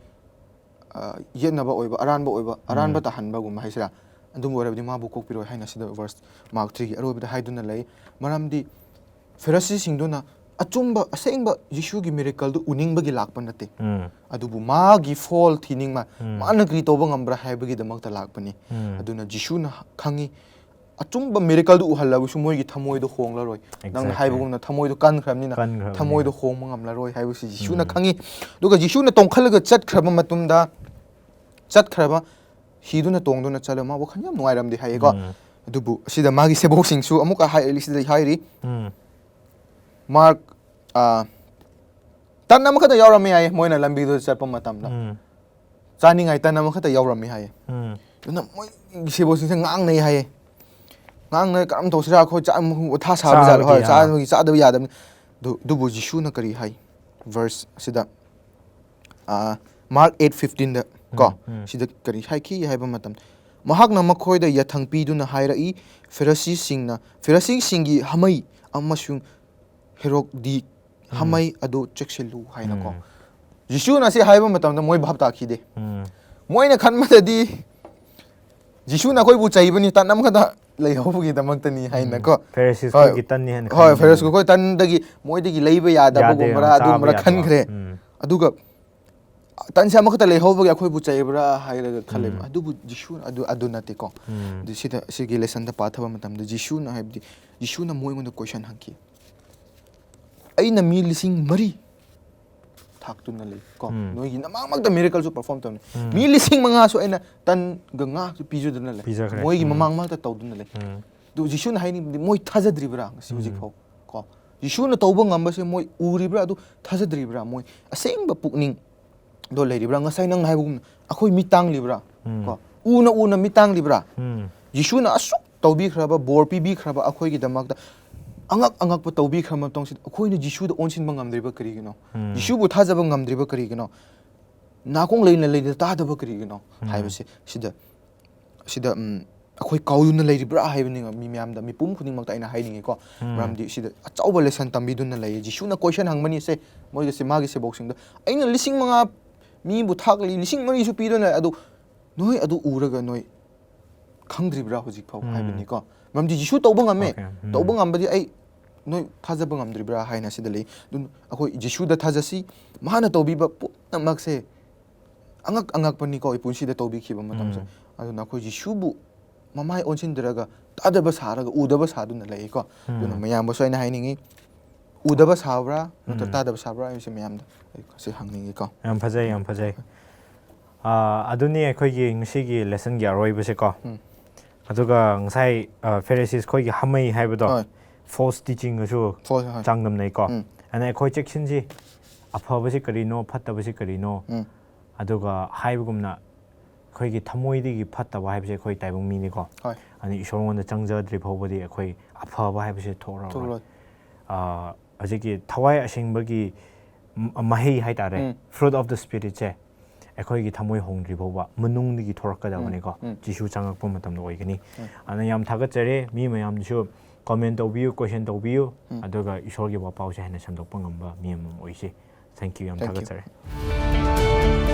ꯑ, ꯌꯦꯠꯅꯕ ꯑꯣꯏꯕ, ꯑꯔꯥꯟꯕ ꯑꯣꯏꯕ, ꯑꯔꯥꯟꯕ ꯎꯝ. ꯇꯥꯍꯟꯕꯒꯨꯝꯕ ꯍꯥꯏꯁꯤꯔꯥ? ꯑꯗꯨꯝꯕ ꯑꯣꯏꯔꯕꯗꯤ ꯃꯥꯕꯨ ꯀꯣꯛꯄꯤꯔꯣꯏ ꯍꯥꯏꯅ ꯁꯤꯗ ꯚꯔꯁ ꯃꯥꯔꯛ ꯊ꯭ꯔꯤꯒꯤ ꯑꯔꯣꯏꯕꯗ ꯍꯥꯏꯗꯨꯅ ꯂꯩ꯫ ꯃꯔꯝꯗꯤ ꯐꯦꯔꯁꯤꯁꯤꯡꯗꯨꯅ ꯑꯆꯨꯝꯕ, ꯑꯁꯦꯡꯕ ꯌꯤꯁꯨꯒꯤ ꯃꯤꯔꯦꯀꯜꯗꯨ ꯎꯅꯤꯡꯕꯒꯤ ꯂꯥꯛꯄ ꯅꯠꯇꯦ꯫ ꯎꯝ. ꯑꯗꯨꯕꯨ ꯃꯥꯒꯤ ꯐꯣꯜ ꯊꯤꯅꯤꯡꯕ, ꯎꯝ. ꯃꯥꯅ ꯀꯔꯤ ꯇꯧꯕ ꯉꯝꯕ꯭ꯔꯥ ꯍꯥꯏꯕꯒꯤꯗꯃꯛꯇ ꯂꯥꯛꯄꯅꯤ꯫ ꯎꯝ. ꯑꯗꯨꯅ ꯖꯤꯁꯨꯅ ꯈꯪꯉꯤ, ꯑꯆꯨꯝꯕ ꯃꯤꯔꯦꯀꯜꯗꯨ ꯎꯍꯜꯂꯕꯁꯨ ꯃꯣꯏꯒꯤ ꯊꯃꯣꯏꯗꯣ ꯍꯣꯡꯂꯔꯣꯏ꯫ ꯅꯪꯅ Exactly. ꯍꯥꯏꯕꯒꯨꯝꯅ ꯊꯃꯣꯏꯗꯣ ꯀꯟꯈ꯭ꯔꯕꯅꯤꯅ ꯀꯟꯈ꯭ꯔꯕꯅꯤꯅ. ꯊꯃꯣꯏꯗꯣ ꯍꯣꯡꯕ ꯉꯝꯂꯔꯣꯏ ꯍꯥꯏꯕꯁꯤ ꯖꯤꯁꯨꯅ ꯎꯝ. ꯈꯪꯉꯤ꯫ ꯑꯗꯨꯒ ꯖꯤꯁꯨꯅ ꯇꯣꯡꯈꯠꯂꯒ ꯆꯠꯈ꯭ꯔꯕ ꯃꯇꯨꯡꯗ, ꯆꯠꯈ꯭ꯔꯕ, ꯍꯤꯗꯨꯅ ꯇꯣꯡꯗꯨꯅ ꯆꯠꯂꯒ ꯃꯥ ꯋꯥꯈꯜ ꯌꯥꯝ ꯅꯨꯡꯉꯥꯏꯔꯝꯗꯦ ꯍꯥꯏꯌꯦꯀꯣ꯫ ꯎꯝ. ꯑꯗꯨꯕꯨ ꯑꯁꯤꯗ ꯃꯥꯒꯤ ꯁꯦꯕꯣꯛꯁꯤꯡꯁꯨ ꯑꯃꯨꯛꯀ ꯍꯥꯏ, ꯁꯤꯗ ꯍꯥꯏꯔꯤ, ꯎꯝ. ꯃꯥꯔꯛ, ꯑ, ꯇꯟ ꯑꯃꯈꯛꯇ ꯌꯥꯎꯔꯝꯃꯦ ꯍꯥꯏꯌꯦ ꯃꯣꯏꯅ ꯂꯝꯕꯤꯗꯨꯗ ꯆꯠꯄ ꯃꯇꯝꯗ꯫ ꯎꯝ. ꯆꯥꯅꯤꯡꯉꯥꯏ ꯇꯟ ꯑꯃꯈꯛꯇ ꯌꯥꯎꯔꯝꯃꯦ ꯍꯥꯏꯌꯦ꯫ ꯎꯝ. ꯑꯗꯨꯅ ꯃꯣꯏ ꯁꯦꯕꯣꯛꯁꯤꯡꯁꯦ ꯉꯥꯡꯅꯩ ꯍꯥꯏꯌꯦ꯫ ꯉꯥꯡꯅꯩ, "ꯀꯔꯝ ꯇꯧꯁꯤꯔꯥ? ꯑꯩꯈꯣꯏ ꯆꯥ-, ꯃꯊꯥ ꯁꯥꯕ ꯖꯥꯠꯂ?" ꯆꯥꯕꯗꯤ ꯍꯣꯏ, ꯌꯥ- ꯆꯥꯕꯒꯤ ꯆꯥꯗꯕ ꯌꯥꯗꯕꯅꯤ꯫ ꯑꯗꯨ, ꯑꯗꯨꯕꯨ ꯖꯤꯁꯨꯅ ꯀꯔꯤ ꯍꯥꯏ? ꯚꯔꯁ ꯑꯁꯤꯗ, ꯑ, ꯃꯥꯔꯛ ꯑꯩꯠ ꯐꯤꯐꯇꯤꯟꯗ ꯀꯣ, ꯎꯝ, ꯎꯝ. ꯁꯤꯗ ꯀꯔꯤ ꯍꯥꯏꯈꯤ ꯍꯥꯏꯕ ꯃꯇꯝꯗ, ꯃꯍꯥꯛꯅ ꯃꯈꯣꯏꯗ ꯌꯥꯊꯪ ꯄꯤꯗꯨꯅ ꯍꯥꯏꯔꯛꯏ, "ꯐꯦꯔꯁꯤꯁꯤꯡꯅ, ꯐꯦꯔꯁꯤꯁꯤꯡꯒꯤ ꯍꯥꯃꯩ ꯑꯃꯁꯨꯡ ꯍꯦꯔꯣꯗꯤ ꯎꯝ. ꯍꯥꯃꯩ ꯑꯗꯨ ꯆꯦꯛꯁꯤꯜꯂꯨ" ꯍꯥꯏꯅꯀꯣ꯫ ꯎꯝ. ꯖꯤꯁꯨꯅ ꯁꯤ ꯍꯥꯏꯕ ꯃꯇꯝꯗ ꯃꯣꯏ ꯚꯥꯞ ꯇꯥꯈꯤꯗꯦ꯫ ꯎꯝ. ꯃꯣꯏꯅ ꯈꯟꯕꯗꯗꯤ ꯖꯤꯁꯨꯅ ꯑꯩꯈꯣꯏꯕꯨ ꯆꯩꯕꯅꯤ, ꯇꯟ ꯑꯃꯈꯛꯇ ꯂꯩꯍꯧꯕꯒꯤꯗꯃꯛꯇꯅꯤ ꯍꯥꯏꯅꯀꯣ꯫ ꯐꯦꯔꯤꯁꯤꯁ ꯍꯣꯏ. ꯈꯣꯏꯒꯤ ꯇꯟꯅꯤ ꯍꯥꯏꯅ ꯍꯣꯏ, ꯈꯟꯕꯅꯦ. ꯐꯦꯔꯤꯁ ꯈꯣꯏ ꯇꯟꯗꯒꯤ ꯃꯣꯏꯗꯒꯤ ꯂꯩꯕ ꯌꯥꯗꯕꯒꯨꯝꯕꯔꯥ, ꯌꯥꯗꯦ, ꯆꯥꯕ ꯑꯗꯨꯒꯨꯝꯕꯔꯥ ꯌꯥꯗꯕ. ꯈꯟꯈ꯭ꯔꯦ꯫ ꯎꯝ. ꯑꯗꯨꯒ ꯇꯟꯁꯦ ꯑꯃꯈꯛꯇ ꯂꯩꯍꯧꯕꯒꯤ ꯑꯩꯈꯣꯏꯕꯨ ꯆꯩꯕ꯭ꯔꯥ ꯍꯥꯏꯔꯒ ꯈꯜꯂꯦꯕ꯫ ꯎꯝ꯫ ꯑꯗꯨꯕꯨ ꯖꯤꯁꯨ ꯑꯗꯨ ꯑꯗꯨ ꯅꯠꯇꯦꯀꯣ꯫ ꯎꯝ꯫ ꯑꯗꯨ ꯁꯤꯗ ꯁꯤꯒꯤ ꯂꯦꯁꯟꯗ ꯄꯥꯊꯕ ꯃꯇꯝꯗ ꯖꯤꯁꯨꯅ ꯍꯥꯏꯕꯗꯤ ꯖꯤꯁꯨꯅ ꯃꯣꯏꯉꯣꯟꯗ ꯀꯣꯏꯁꯟ ꯍꯪꯈꯤ꯫ ꯑꯩꯅ ꯃꯤ ꯂꯤꯁꯤꯡ ꯃꯔꯤ ꯊꯥꯛꯇꯨꯅ ꯂꯩ ꯀꯣ꯫ ꯎꯝ꯫ ꯅꯣꯏꯒꯤ ꯅꯃꯥꯡꯃꯛꯇ ꯃꯤꯔꯦꯀꯜꯁꯨ ꯄꯔꯐꯣꯔꯝ ꯇꯧꯅꯤ꯫ ꯎꯝ꯫ ꯃꯤ ꯂꯤꯁꯤꯡ ꯃꯉꯥꯁꯨ ꯑꯩꯅ ꯇꯟꯒ ꯉꯥꯁꯨ ꯄꯤꯖꯗꯨꯅ ꯂꯩ꯫ ꯄꯤꯖꯈ꯭ꯔꯦ꯫ ꯃꯣꯏꯒꯤ ꯎꯝ꯫ ꯃꯃꯥꯡꯃꯛꯇ ꯇꯧꯗꯨꯅ ꯂꯩ꯫ ꯎꯝ꯫ ꯑꯗꯨ ꯖꯤꯁꯨꯅ ꯍꯥꯏꯅꯤꯡꯕꯗꯤ ꯃꯣꯏ ꯊꯥꯖꯗ꯭ꯔꯤꯕ꯭ꯔꯥ ꯉꯁꯤ ꯎꯝ꯫ ꯍꯧꯖꯤꯛ ꯐꯥꯎ ꯀꯣ? ꯖꯤꯁꯨꯅ ꯇꯧꯕ ꯉꯝꯕꯁꯦ ꯃꯣꯏ ꯎꯔꯤꯕ꯭ꯔꯥ? ꯑꯗꯨ ꯊꯥꯖꯗ꯭ꯔꯤꯕ꯭ꯔꯥ? ꯃꯣꯏ ꯑꯁꯦꯡꯕ ꯄꯨꯛꯅꯤꯡꯗꯣ ꯂꯩꯔꯤꯕ꯭ꯔꯥ? ꯉꯁꯥꯏ ꯅꯪꯅ ꯍꯥꯏꯕꯒꯨꯝꯅ ꯑꯩꯈꯣꯏ ꯃꯤꯠ ꯇꯥꯡꯂꯤꯕ꯭ꯔꯥ? ꯎꯝ꯫ ꯀꯣ? ꯎꯅ ꯎꯅ ꯃꯤꯠ ꯇꯥꯡꯂꯤꯕ꯭ꯔꯥ? ꯎꯝ꯫ ꯖꯤꯁꯨꯅ ꯑꯁꯨꯛ ꯇꯧꯕꯤꯈ꯭ꯔꯕ, ꯕꯣꯔ ꯄꯤꯕꯤꯈ꯭ꯔꯕ ꯑꯩꯈꯣꯏꯒꯤꯗꯃꯛꯇ ꯑꯉꯛ ꯑꯉꯛꯄ ꯇꯧꯕꯤꯈ꯭ꯔꯕ ꯃꯇꯨꯡꯁꯤꯗ ꯑꯩꯈꯣꯏꯅ ꯖꯤꯁꯨꯗ ꯑꯣꯟꯁꯤꯟꯕ ꯉꯝꯗ꯭ꯔꯤꯕ ꯀꯔꯤꯒꯤꯅꯣ? ꯎꯝ꯫ ꯖꯤꯁꯨꯕꯨ ꯊꯥꯖꯕ ꯉꯝꯗ꯭ꯔꯤꯕ ꯀꯔꯤꯒꯤꯅꯣ? ꯅꯥꯀꯣꯡ ꯂꯩꯅ ꯂꯩꯅ ꯇꯥꯗꯕ ꯀꯔꯤꯒꯤꯅꯣ? ꯎꯝ꯫ ꯍꯥꯏꯕꯁꯦ ꯁꯤꯗ, ꯁꯤꯗ, ꯎꯝ, ꯑꯩꯈꯣꯏ ꯀꯥꯎꯗꯨꯅ ꯂꯩꯔꯤꯕ꯭ꯔꯥ ꯍꯥꯏꯕꯅꯤ ꯃꯤ ꯃꯌꯥꯝꯗ, ꯃꯤꯄꯨꯝ ꯈꯨꯗꯤꯡꯃꯛꯇ ꯑꯩꯅ ꯍꯥꯏꯅꯤꯡꯉꯤꯀꯣ꯫ ꯎꯝ꯫ ꯃꯔꯝꯗꯤ ꯁꯤꯗ ꯑꯆꯧꯕ ꯂꯦꯁꯟ ꯇꯝꯕꯤꯗꯨꯅ ꯂꯩꯌꯦ꯫ ꯖꯤꯁꯨꯅ ꯀꯣꯏꯁꯟ ꯍꯪꯕꯅꯤ ꯁꯦ, ꯃꯣꯏꯒꯁꯦ, ꯃꯥꯒꯤ ꯁꯦꯕꯣꯛꯁꯤꯡꯗ, "ꯑꯩꯅ ꯂꯤꯁꯤꯡ ꯃꯉꯥ ꯃꯤꯕꯨ ꯊꯥꯛꯂꯤ, ꯂꯤꯁꯤꯡ ꯃꯔꯤꯁꯨ ꯄꯤꯗꯨꯅ ꯂꯩ, ꯑꯗꯨ ꯅꯣꯏ ꯑꯗꯨ ꯎꯔꯒ ꯅꯣꯏ ꯈꯪꯗ꯭ꯔꯤꯕ꯭ꯔꯥ ꯍꯧꯖꯤꯛ ꯐꯥꯎ?" ꯎꯝ꯫ ꯍꯥꯏꯕꯅꯤꯀꯣ꯫ ꯃꯔꯝꯗꯤ ꯖꯤꯁꯨ ꯇꯧꯕ ꯉꯝꯃꯦ꯫ Okay. ꯎꯝ꯫ ꯇꯧꯕ ꯉꯝꯕꯗꯤ ꯑꯩ ꯅꯣꯏ ꯊꯥꯖꯕ ꯉꯝꯗ꯭ꯔꯤꯕ꯭ꯔꯥ ꯍꯥꯏꯅ ꯁꯤꯗ ꯂꯩ꯫ ꯑꯗꯨꯅ ꯑꯩꯈꯣꯏ ꯖꯤꯁꯨꯗ ꯊꯥꯖꯁꯤ, ꯃꯥꯅ ꯇꯧꯕꯤꯕ ꯄꯨꯝꯅꯃꯛꯁꯦ ꯑꯉꯛ ꯑꯉꯛꯄꯅꯤꯀꯣ, ꯑꯩ ꯄꯨꯟꯁꯤꯗ ꯇꯧꯕꯤꯈꯤꯕ ꯃꯇꯝꯁꯦ꯫ ꯎꯝ꯫ ꯑꯗꯨꯅ ꯑꯩꯈꯣꯏ ꯖꯤꯁꯨꯕꯨ ꯃꯃꯥꯏ ꯑꯣꯟꯁꯤꯟꯗ꯭ꯔꯒ ꯇꯥꯗꯕ ꯁꯥꯔꯒ ꯎꯗꯕ ꯁꯥꯗꯨꯅ ꯂꯩꯀꯣ꯫ ꯑꯗꯨꯅ ꯎꯝ꯫ ꯃꯌꯥꯝꯕꯁꯨ ꯑꯩꯅ ꯍꯥꯏꯅꯤꯡꯉꯤ, ꯎꯗꯕ ꯁꯥꯕ꯭ꯔꯥ ꯅꯠꯇ꯭ꯔ ꯎꯝ꯫ ꯇꯥꯗꯕ ꯁꯥꯕ꯭ꯔꯥ ꯍꯥꯏꯕꯁꯦ ꯃꯌꯥꯝꯗ ꯑꯩ ꯁꯤ ꯍꯪꯅꯤꯡꯉꯤꯀꯣ꯫ ꯌꯥꯝ ꯐꯖꯩ, ꯌꯥꯝ ꯐꯖꯩ꯫ ꯑꯥ, ꯑꯗꯨꯅꯤ ꯑꯩꯈꯣꯏꯒꯤ ꯉꯁꯤꯒꯤ ꯂꯦꯁꯟꯒꯤ ꯑꯔꯣꯏꯕꯁꯦꯀꯣ꯫ ꯎꯝ꯫ ꯑꯗꯨꯒ ꯉꯁꯥꯏ, ꯑ, ꯐꯦꯔꯤꯁꯤꯁ ꯈꯣꯏꯒꯤ ꯍꯥꯃꯩ ꯍꯥꯏꯕꯗꯣ, ꯍꯣꯏ꯫ ꯐꯣꯜꯁ ꯇꯤꯆꯤꯡꯒꯁꯨ ꯍꯣꯏ, ꯍꯣꯏ꯫ ꯆꯥꯡꯗꯝꯅꯩꯀꯣ꯫ ꯎꯝ꯫ ꯑꯗꯨꯅ ꯑꯩꯈꯣꯏ ꯆꯦꯛꯁꯤꯟꯁꯤ, ꯑꯐꯕꯁꯤ ꯀꯔꯤꯅꯣ, ꯐꯠꯇꯕꯁꯤ ꯀꯔꯤꯅꯣ, ꯎꯝ꯫ ꯑꯗꯨꯒ ꯍꯥꯏꯕꯒꯨꯝꯅ ꯑꯩꯈꯣꯏꯒꯤ ꯊꯃꯣꯏꯗꯒꯤ ꯐꯠꯇꯕ ꯍꯥꯏꯕꯁꯦ ꯑꯩꯈꯣꯏ ꯇꯥꯏꯕꯪ ꯃꯤꯅꯤꯀꯣ꯫ ꯍꯣꯏ꯫ ꯑꯗꯨꯅ ꯏꯁꯣꯔꯉꯣꯟꯗ ꯆꯪꯖꯗ꯭ꯔꯤ ꯐꯥꯎꯕꯗꯤ ꯑꯩꯈꯣꯏ ꯑꯐꯕ ꯍꯥꯏꯕꯁꯦ ꯊꯣꯛꯂꯔꯣꯏ꯫ ꯊꯣꯛꯂꯣꯏ꯫ ꯑ, ꯍꯧꯖꯤꯛꯀꯤ ꯊꯋꯥꯏ ꯑꯁꯦꯡꯕꯒꯤ ꯃ-, ꯃꯍꯩ ꯍꯥꯏꯇꯥꯔꯦ, ꯎꯝ꯫ Fruit of the Spiritꯁꯦ ꯑꯩꯈꯣꯏꯒꯤ ꯊꯃꯣꯏ ꯍꯣꯡꯗ꯭ꯔꯤ ꯐꯥꯎꯕ ꯃꯅꯨꯡꯗꯒꯤ ꯊꯣꯔꯛꯀꯗꯕꯅꯤꯀꯣ꯫ ꯎꯝ, ꯎꯝ꯫ ꯖꯤꯁꯨ ꯆꯪꯉꯛꯄ ꯃꯇꯝꯗ ꯑꯣꯏꯒꯅꯤ꯫ ꯎꯝ꯫ ꯑꯗꯨꯅ ꯌꯥꯝ ꯊꯥꯒꯠꯆꯔꯤ꯫ ꯃꯤ ꯃꯌꯥꯝꯗꯁꯨ comment ꯇꯧꯕꯤꯌꯨ, question ꯇꯧꯕꯤꯌꯨ, ꯎꯝ꯫ ꯑꯗꯨꯒ ꯏꯁꯣꯔꯒꯤ ꯋꯥꯄꯥꯎꯁꯦ ꯍꯦꯟꯅ ꯁꯟꯗꯣꯛꯄ ꯉꯝꯕ ꯃꯤ ꯑꯃꯃꯝ ꯑꯣꯏꯁꯤ꯫ Thank you, ꯌꯥꯝ Thank you꯫ ꯊꯥꯒꯠꯆꯔꯤ꯫